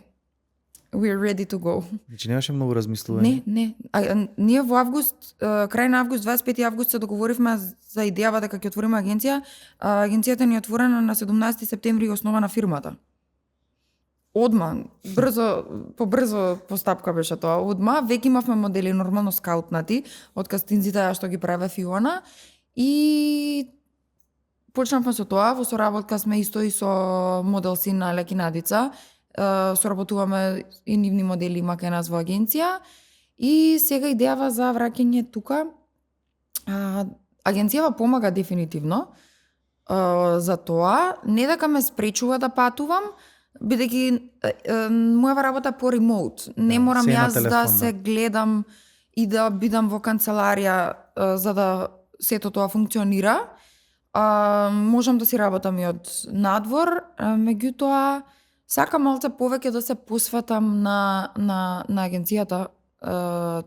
we're ready to go. Значи немаше многу размислување? Не. Ние во август, крај на август, 25 август се договоривме за идејава дека ќе отвориме агенција. Агенцијата ни е отворена на 17 септември и основана фирмата. Одма, побрзо постапка беше тоа. Одма, веќе имавме модели нормално скаутнати од кастинзите што ги правев Иона и почнавме со тоа, во соработка сме исто и со модел син на Лек и Надица. Соработуваме и нивни модели има кај нас во агенција. И сега идејава за враќање тука. Агенцијава помага дефинитивно за тоа. Не дека ме спречува да патувам, бидејќи мојава работа по ремоут. Не морам јас да се гледам и да бидам во канцеларија за да сето тоа функционира. Можам да си работам и од надвор, меѓутоа сакам малце повеќе да се посветам на агенцијата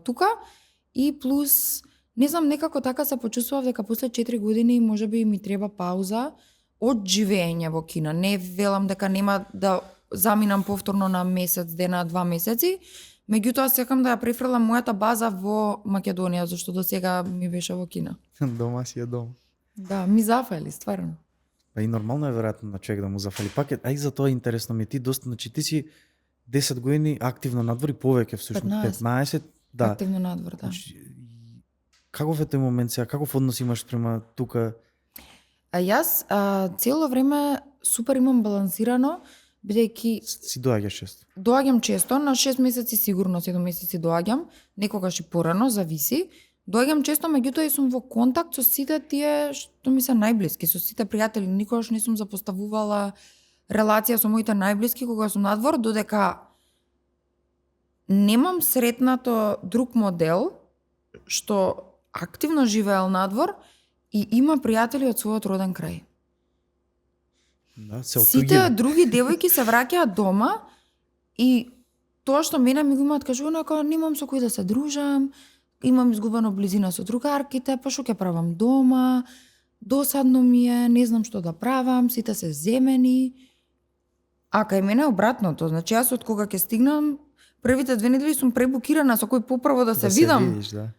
тука и плюс не знам, некако така се почувствував дека после 4 години можеби ми треба пауза од живење во Кина. Не велам дека нема да заминам повторно на месец дена, 2 месеци, меѓутоа сакам да ја префрлам мојата база во Македонија, зашто до сега ми беше во Кина. Дома си е дом. Да, ми зафали, стварно. Па и нормално е веројатно на човек да му зафали. Пак е, за тоа интересно ми ти доста, значи ти си 10 години активно надвор и повеќе всушност 15, да. Активно надвор, да. Значи, каков е тој момент сега? Каков однос имаш према тука? Јас цело време супер имам балансирано, бидејќи си доаѓаш често. Доаѓам често, на 6 месеци сигурно, 7 месеци доаѓам, некогаш и порано, зависи. Доаѓам често, меѓутоа и сум во контакт со сите тие што ми се најблиски, со сите пријатели. Никогаш не сум запоставувала релација со моите најблиски кога сум надвор, додека немам сретнато друг модел што активно живеел надвор и има пријатели од својот роден крај. Да, сите други девојки се враќаат дома и тоа што мене ми го имаат кажувано дека немам со кој да се дружам, имам изгубено близина со другарките, па што ќе правам дома, досадно ми е, не знам што да правам, сите се земени. А кај мене обратното, значи јас од кога ќе стигнам, првите 2 недели сум пребукирана со кој попрво да се видам. Да се видиш, да.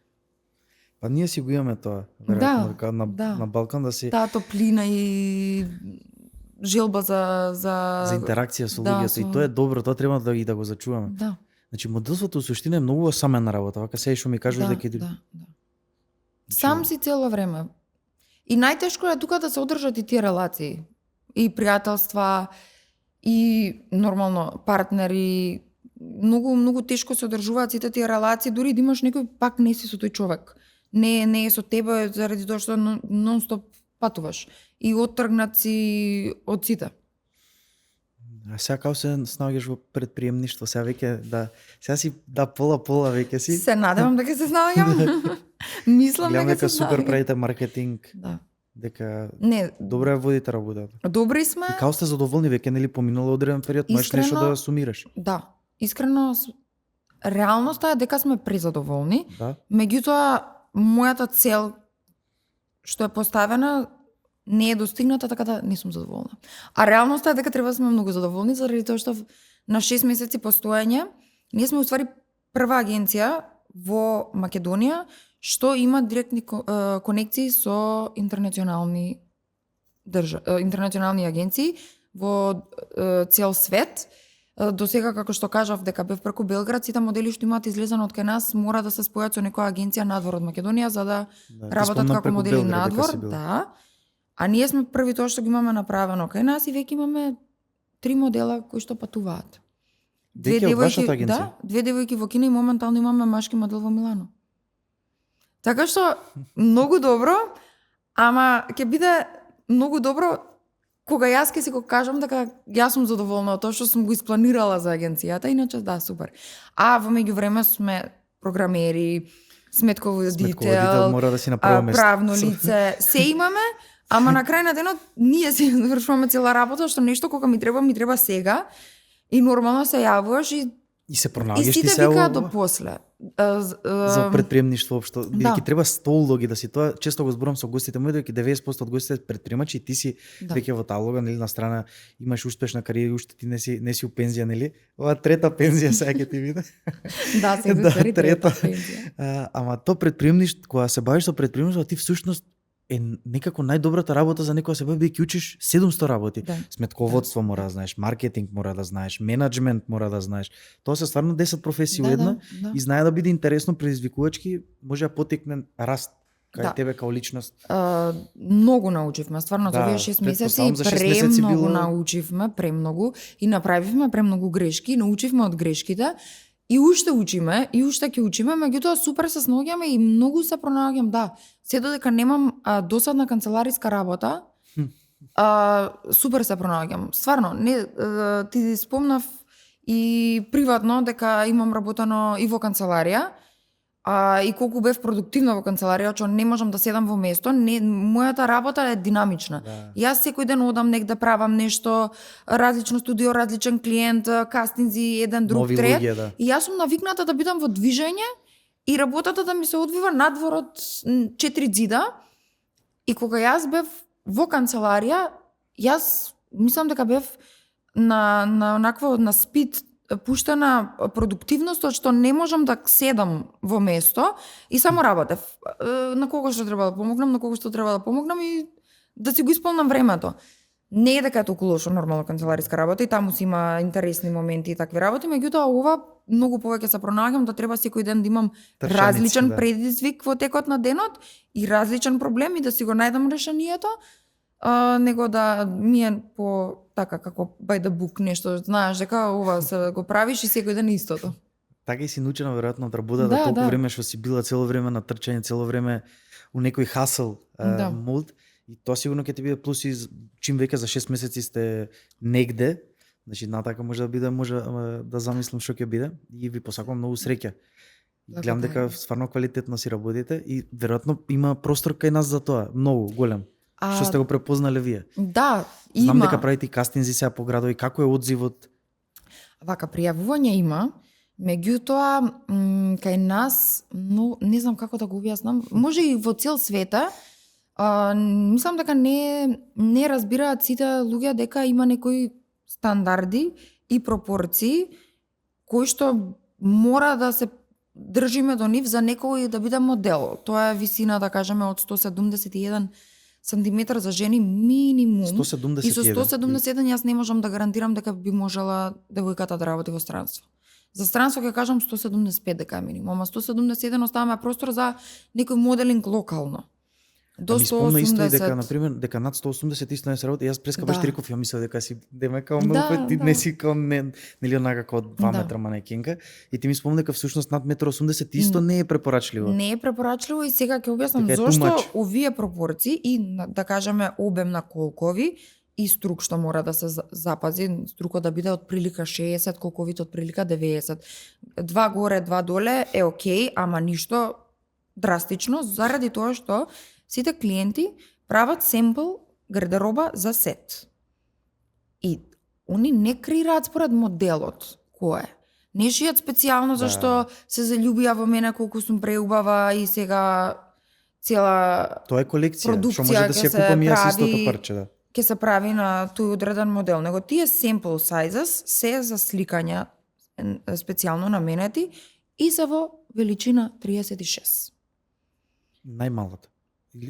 Па ние си го имаме тоа, веројатно, на Балкан да си... Таа топлина и желба за интеракција со луѓето, и тоа е добро, тоа треба да го зачуваме. Да. Значи моделството суштина е многу осамена работа, вака се што ми кажуваш дека Да. Сам си цело време. И најтешко е тука да се одржат и тие релации, и пријателства, и нормално партнери. Многу тешко се одржуваат сите тие релации, дури да имаш некој пак не си со тој човек. Не е со тебе заради тоа што нон-стоп патуваш и оттргнат си од сите. А сега како се снаоѓаш во предприемништво, сега веќе сега си пола веќе си. Се надевам дека се снаоѓам. Мислам дека дека супер правите маркетинг. Да. Дека не, добро ја водите работата. Добри сме. И како сте задоволни веќе, нели поминало одреден период, можеш нешто да сумираш? Да. Искрено реалноста е дека сме презадоволни. Да. Меѓутоа мојата цел што е поставена не е достигната, така да не сум задоволна. А реалноста е дека треба да сме многу задоволни, заради тоа што на 6 месеци постоење ние сме уствари прва агенција во Македонија што има директни конекции со интернационални агенции во цел свет. До сега, како што кажав, дека бев преку Белград, сите модели што имаат излезено од кај нас мора да се спојат со некоја агенција надвор од Македонија за да работат како модели надвор. Да. А ние сме први тоа што го имаме направено кај нас и веќе имаме 3 модела кои што патуваат. Две девојки во Кина и моментално имаме машки модел во Милано. Така што многу добро, ама ќе биде многу добро кога јас ќе си го кажам дека јас сум задоволна од тоа што сум го испланирала за агенцијата, иначе да, супер. А во меѓувреме сме програмери, сметководител, мора да си на прво место. Правно лице, се имаме, ама на крај на денот ние си вршуваме цела работа, што нешто кога ми треба сега и нормално се јавуваш и се пронаѓаш ти се. И сите викаат до после. За предприемништво општо, бидејќи треба стол логи да си тоа, често го зборам со гостите мои, дека 90% од гостите предприемачи и ти си веќе во таа лога, нели, на страна имаш успешна кариера, уште ти не си у пензија, нели? Ова трета пензија сега ќе ти биде. Да, сега трета пензија. Ама тоа предприемништво, кога се бавиш со предприемништво, ти всушност е некако најдобрата работа за некоја се бави, бидејќи учиш 700 работи. Да. Сметководство мора да знаеш, маркетинг мора да знаеш, менаџмент мора да знаеш. Тоа се стварно 10 професии во една и знае да биде интересно, предизвикувачки, може да потекне раст кај тебе као личност? Многу научивме, стварно за овие 6 месеци премногу научивме, премногу и направивме премногу грешки, научивме од грешките и уште учиме, и уште ќе учиме, меѓутоа супер се снаоѓаме и многу се пронаоѓам, да. Се додека немам досадна канцелариска работа, супер се пронаоѓам. Стварно, не ти спомнав и приватно дека имам работено и во канцеларија, и колку бев продуктивна во канцеларија, што не можам да седам во место, мојата работа е динамична. Да. Јас секој ден одам негде, правам нешто, различно студио, различен клиент, кастинзи, еден друг Нови трет. луѓе, да. И јас сум навикната да бидам во движење и работата да ми се одвива надвор од 4 ѕида. И кога јас бев во канцеларија, јас мислам дека бев на спид пуштена продуктивност, што не можам да седам во место и само работев. На кого што треба да помогнам, на кого што треба да помогнам и да си го исполнам времето. Не е дека е толку лошо нормално канцелариска работа и таму си има интересни моменти и такви работи, меѓутоа ова многу повеќе се пронаоѓам да треба секој ден да имам различен предизвик во текот на денот и различен проблем и да си го најдам решението, него да ми е по така како by the book нешто, знаеш дека ова се го правиш и секој ден истото. Така и си научена веројатно од работа, да толку време што си била цело време на трчање, цело време у некој хасл мод, и тоа сигурно ќе ти биде плюс и чим веќе за 6 месеци сте негде, значи натака може да замислам што ќе биде и ви посакувам многу среќа. Гледам дека стварно квалитетно си работите и веројатно има простор кај нас за тоа, многу голем. Што сте го препознале вие? Да, има. Знам дека правите кастинзи сега по градови, како е одзивот? Вака, пријавување има, меѓутоа кај нас, но не знам како да го објаснам, може и во цел света, мислам дека не разбираат сите луѓе дека има некои стандарди и пропорции кои што мора да се држиме до нив за некој да биде модел. Тоа е висина, да кажеме, од 171 сантиметар за жени минимум. 171. И со 171 јас не можам да гарантирам дека би можела девојката да работи во странство. За странство ќе кажам 175 дека е минимум, ама 171 оставаме простор за некој моделинг локално. До 180. Спомна исто и дека, например, дека над 180 исто не се работи. Јас преска баш реков, ја мислев дека си деме као многу пати, не си као нели онака као 2 метра манекенка. И ти ми спомна дека всушност над 1,80 исто не е препорачливо. Не е препорачливо и сега ќе објаснам зошто овие пропорции и да кажеме обем на колкови и струк што мора да се запази, струкот да биде од прилика 60, колковите од прилика 90. 2 горе, 2 доле е окей, ама ништо драстично, заради тоа што сите клиенти прават семпл гардероба за сет. И они не креираат според моделот кој е. Не шијат специјално зашто се заљубија во мене колку сум преубава и сега цела тоа е колекција, што може да се купам и јас истото парче, да. Ке се прави на тој одреден модел, него тие sample sizes се за сликања специјално наменети и се во величина 36. Најмалата.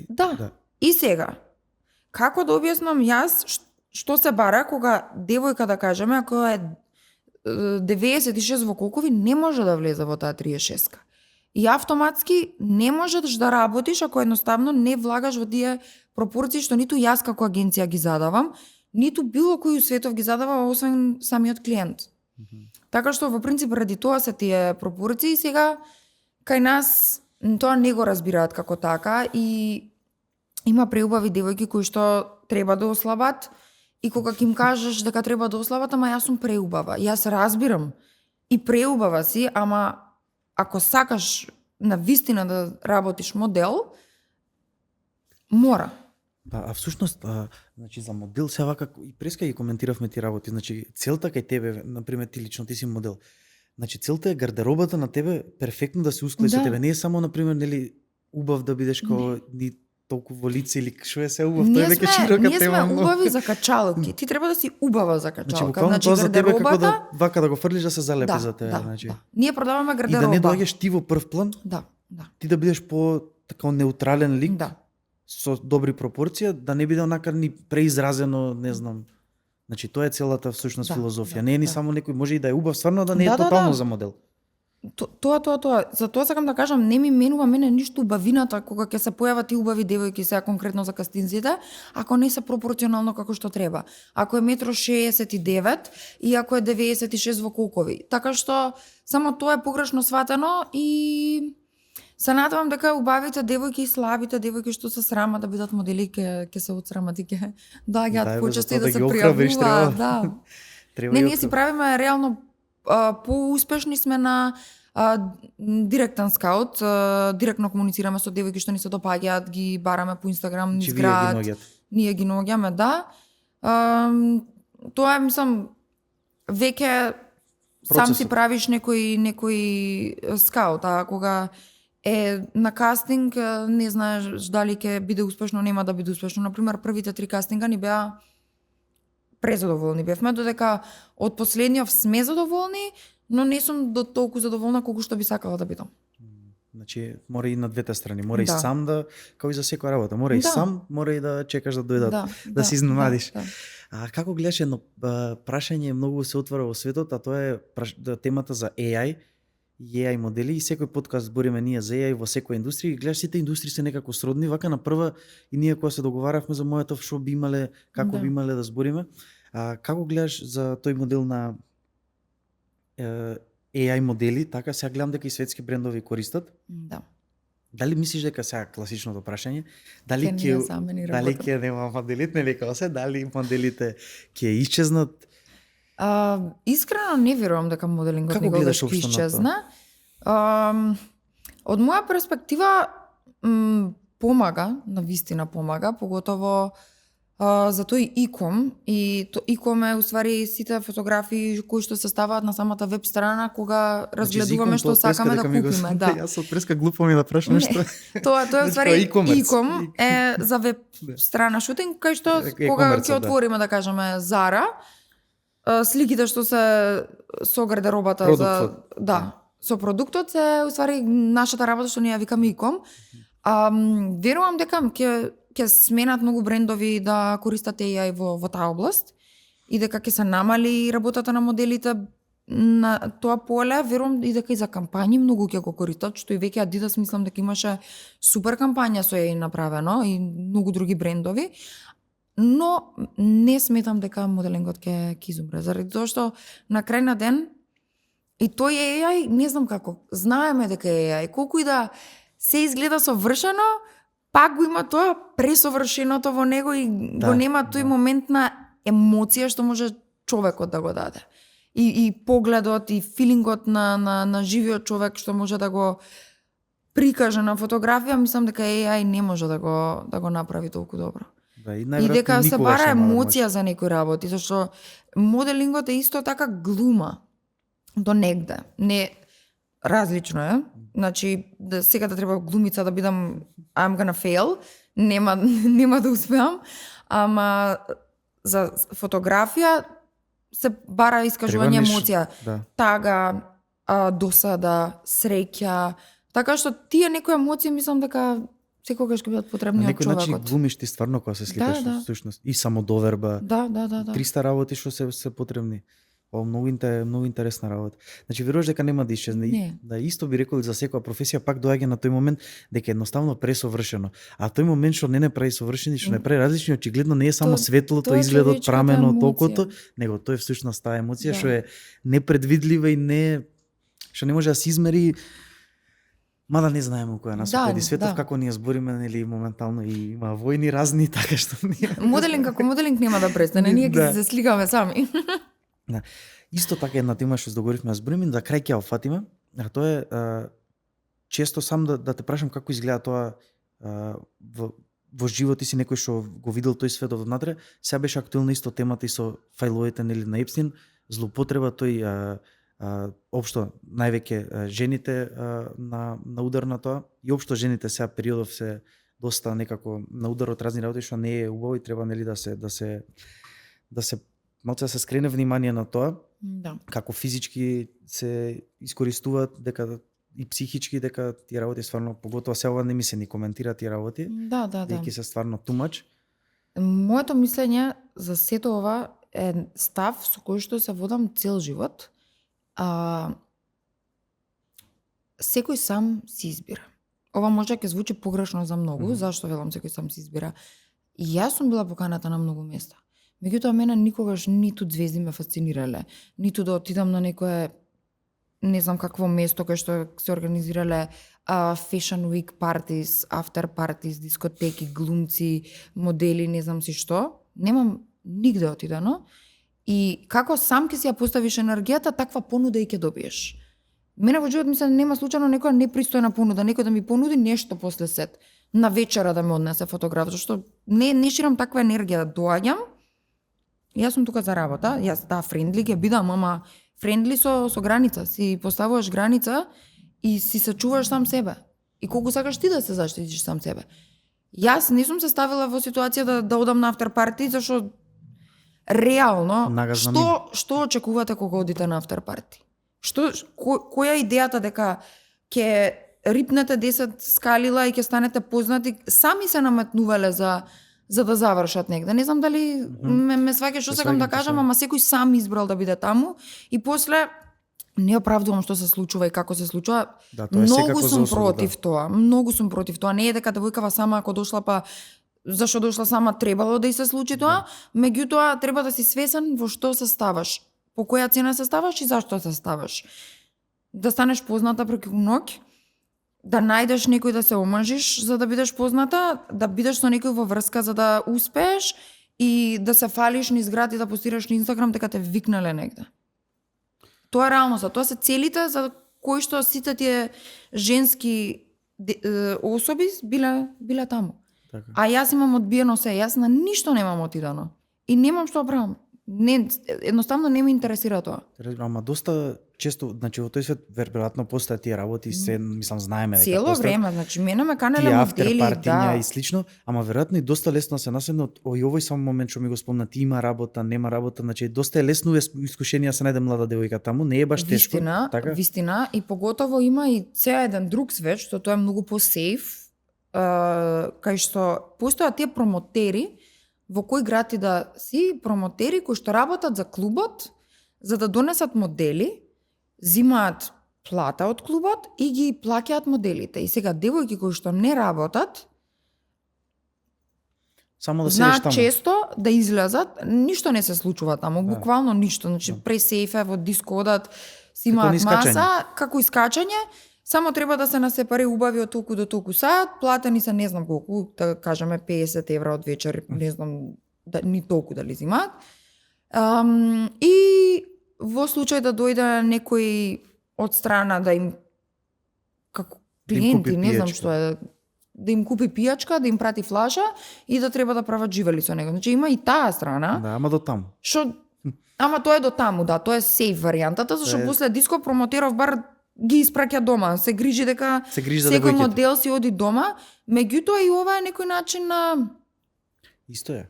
Да. И сега, како да објаснам јас што се бара кога девојка, да кажеме, ако е 96 во колкови, не може да влезе во таа 36-ка. И автоматски не можеш да работиш ако едноставно не влагаш во тие пропорции што ниту јас како агенција ги задавам, ниту било кој у светов ги задава, освен самиот клиент. Така што во принцип ради тоа се тие пропорции. Сега кај нас тоа не го разбираат како така и има преубави девојки кои што треба да ослабат и кога ќе им кажеш дека треба да ослабат, ама јас сум преубава. Јас разбирам и преубава си, ама ако сакаш на вистина да работиш модел, мора. А всушност, значи за модел се вака и преска ги коментиравме ти работи, значи целта кај тебе, например ти лично ти си модел. Значи целта е гардеробата на тебе перфектно да се усклadi со тебе, не е само например нели убав да бидеш како ни толку во лице или што е се убав, тоа е веќе широка тема. Ние сме убави за качалки. Ти треба да си убава за качалка. Значи тоа за тебе како да вака да го фрлиш да се залепи за тебе, значи. Да. Ние продаваме гардероба. И да не доаѓаш ти во прв план. Да. Ти да бидеш по така неутрален лик. Да. Со добри пропорции, да не биде онака ни преизразено, не знам. Значи тоа е целата всушност филозофија. Не е ни само некој, може и да е убав, стварно да не е тотално за модел. Тоа. За тоа сакам да кажам, не ми менува мене ништо убавината кога ќе се појават тие убави девојки сега конкретно за кастинзите, ако не се пропорционално како што треба. Ако е 1,69 м и ако е 96 во колкови. Така што само тоа е погрешно сватено и се надевам дека убавите девојки и слабите девојки што се срама да бидат модели ќе се отсрамат и ќе доаѓаат почесто и да се пријавуваат. Да. Не, ние си правиме реално поуспешни сме на директен скаут, директно комуницираме со девојки што ни се допаѓаат, ги бараме по Инстаграм, низ град. Ние ги наоѓаме, да. Тоа е, мислам, веќе сам си правиш некој скаут, а кога е на кастинг, не знаеш дали ќе биде успешно, нема да биде успешно. Например, првите 3 кастинга ни беа презадоволни бевме, додека од последниот сме задоволни, но не сум до толку задоволна колку што би сакала да бидам. Значи, мора и на двете страни. Мора и сам да, како и за секоја работа, мора и сам, мора и да чекаш да дојдат, да се изненадиш. А како гледаш, едно прашање многу се отвора во светот, а тоа е темата за AI и AI модели, и секој подкаст збориме ние за AI во секоја индустрија, и гледаш сите индустрии се некако сродни, вака на прва и ние кога се договаравме за моето шо би имале, како би имале да збориме. Како гледаш за тој модел на AI модели, така сега гледам дека и светски брендови користат. Да. Дали мислиш дека сега класичното прашање, дали ќе нема моделите, нели како се, дали моделите ќе исчезнат? Искрено не верувам дека моделингот никогаш ќе исчезне. Од моја перспектива помага, навистина помага, поготово за тој иком, и иком е уствари сите фотографии кои што се ставаат на самата веб страна кога разгледуваме што сакаме да купиме. Да. Јас од преска глупо ми да прашам нешто. Тоа е уствари иком е за веб страна шутинг, кај што кога ќе отвориме да кажеме Zara, сликите што се со гардеробата со продуктот се уствари нашата работа што ние ја викаме иком. Верувам дека ќе сменат многу брендови да користат AI во таа област и дека ќе се намали работата на моделите на тоа поле. Верувам и дека и за кампањи многу ќе го користат, што и веќе Adidas мислам дека имаше супер кампања со AI направено и многу други брендови. Но не сметам дека моделингот ќе изумре, заради тоа што на крај на ден и тој AI, не знам како, знаеме дека е AI, колку и да се изгледа совршено, пак го има тоа пресовршеното во него и го нема тој момент на емоција што може човекот да го даде. И погледот и филингот на живиот човек што може да го прикаже на фотографија, мислам дека AI не може да го направи толку добро. И дека се бара емоција за некои работи, зашто моделингот е исто така глума до негде. Не различно е. Значи, сега да треба глумица да бидам I'm gonna fail, нема да успеам, ама за фотографија се бара искажување емоција. Тага, досада, среќа, така што тие некои емоции мислам дека секогаш ќе бидат потребни од човекот. Некој начин глумиш ти стварно кога се сликаш всушност и самодоверба. 300 работи што се потребни. Ова многу интересна работа. Значи веруваш дека нема да исчезне. Не. Да исто би рекол за секоја професија пак доаѓа на тој момент дека едноставно пресовршено. А тој момент што не прави совршени, што не прави различни, очигледно не е само светлото, изгледот, прамено, толкото, него тој всушност таа емоција што е непредвидлива и што не може да се измери. Мада не знаеме која нас оди светот, како ние збориме, нели моментално и има војни разни, така што ние. Моделинг како моделинг нема да престане, ние ќе се сликаме сами. Да. Исто така една тема што договоривме да збориме, за крај ќе офатиме, а тоа е често сам да те прашам како изгледа тоа во животот си, некој што го видел тој светот однатре. Сега беше актуелна исто темата и со фајловите нели на Епстин, злоупотреба тој општо највеќе жените на удар на тоа, и општо жените сега периодов се доста некако на удар од разни работи што не е убаво и треба нели да се малку да се скрене внимание на тоа. Да. Како физички се искористуваат, дека и психички, дека тие работи стварно, поготоа се ова не ми се ни коментира тие работи. Да. Дека се стварно too much. Моето мислење за сето ова е став со кој што се водам цел живот. секој сам си избира. Ова може ќе звучи погрешно за многу, зашто велам секој сам си избира. И јас сум била поканата на многу места. Меѓутоа мене никогаш ниту звезди ме фасцинирале, ниту да отидам на некое не знам какво место кај што се организирале fashion week parties, after parties, дискотеки, глумци, модели, не знам си што. Немам нигде отидено. И како сам ќе си ја поставиш енергијата, таква понуда и ќе добиеш. Мене во живот ми се нема случајно некоја непристојна понуда, некој да ми понуди нешто после сет, на вечера да ме однесе фотограф, зашто не ширам таква енергија, да доаѓам. Јас сум тука за работа, јас френдли ќе бидам, ама френдли со граница, си поставуваш граница и си се чуваш сам себе. И колку сакаш ти да се заштитиш сам себе. Јас не сум се ставила во ситуација да одам на after party, зашто реално што очекувате кога одите на after party? Која е идејата дека ќе рипнете 10 скалила и ќе станете познати? Сами се наметнувале за да завршат негде. Не знам дали ме сваќаш што сакам да кажам, ама секој сам избрал да биде таму и после не оправдувам што се случува и како се случува. Да, многу сум против тоа. Многу сум против тоа. Не е дека девојкава сама ако дошла па зашто дошла сама требало да и се случи тоа, меѓутоа треба да си свесен во што се ставаш, по која цена се ставаш и зашто се ставаш. Да станеш позната преку ноќ, да најдеш некој да се омажиш за да бидеш позната, да бидеш со некој во врска за да успееш и да се фалиш низ град и да постираш на Инстаграм дека те викнале негде. Тоа е реалноста, тоа се целите за кои што сите тие женски особи биле таму. Така. А јас имам одбиено се, јас на ништо немам отидено. И немам што правам. Едноставно не ме интересира тоа. Ама доста често, значи во тој свет веројатно постојат тие работи, се мислам знаеме дека цело време, значи мене ме канеле модели, да, и слично, ама веројатно и доста лесно се наседне од овој само момент што ми го спомна, ти има работа, нема работа, значи доста е лесно искушение се најде млада девојка таму, не е баш тешко, така? Вистина, и поготово има и цеа еден друг свет што тоа е многу по-сейф, кај што постојат тие промотери во кој град и да си, промотери кои што работат за клубот за да донесат модели, зимаат плата од клубот и ги плаќаат моделите. И сега девојки кои што не работат само да седиш таму. Често да излезат, ништо не се случува таму, буквално ништо, значи пресейфе во диско одат, си имаат маса, како искачање, само треба да се насепари убави од толку до толку саат, платени се не знам колку, да кажеме 50 евра од вечер, не знам ни толку дали зимаат. И во случај да дојде некој од страна да им како клиенти, не знам што е, да им купи пијачка, да им прати флаша и да треба да прават живели со него. Значи има и таа страна. Да, ама до таму. Ама тоа е до таму, да, тоа е сейф варијантата, зашто после диско промотеров бар ги испраќа дома, се грижи дека секој модел си оди дома, меѓутоа и ова е некој начин на Исто е.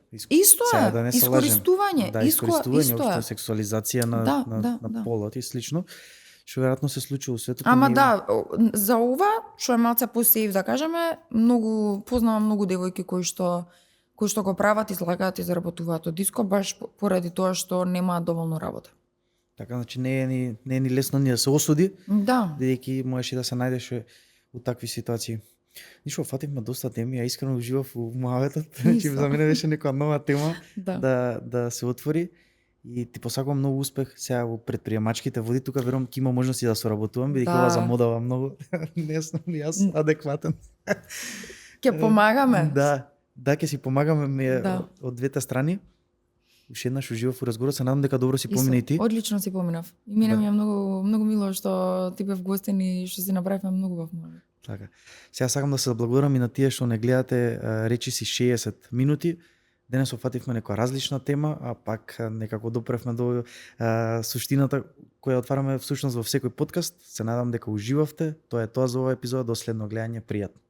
Да искористување. Да, искористување, општо сексуализација на полот и слично, што веројатно се случува во светот. Ама да, за ова, што е малце по-сейф да кажеме, познавам многу девојки кои што го прават, излагаат и заработуваат од диско, баш поради тоа што немаат доволно работа. Така, значи не е ни лесно ни да се осуди, бидејќи можеш и да се најдеш у такви ситуации. Ништо, фативме доста теми, ја искрено уживав у муаветот, значи за мене беше некоја нова тема да се отвори и ти посакувам многу успех сега во предприемачките води, тука верувам ќе има можности да соработувам, бидејќи ова за модава многу не сум ни јас адекватен. Ќе помагаме. Да, ќе си помагаме од двете страни. Уште еднаш уживав у разговор, се надам дека добро си помина и ти. Одлично си поминав. И мене ми е многу мило што ти бев гостин и што си направивме многу во момент. Така. Сега сакам да се благодарам и на тие што не гледате речи си 60 минути. Денес офативме некоја различна тема, а пак некако допревме до суштината која отвараме всушност во секој подкаст. Се надам дека уживавте. Тоа е тоа за оваа епизода. До следно гледање. Пријатно.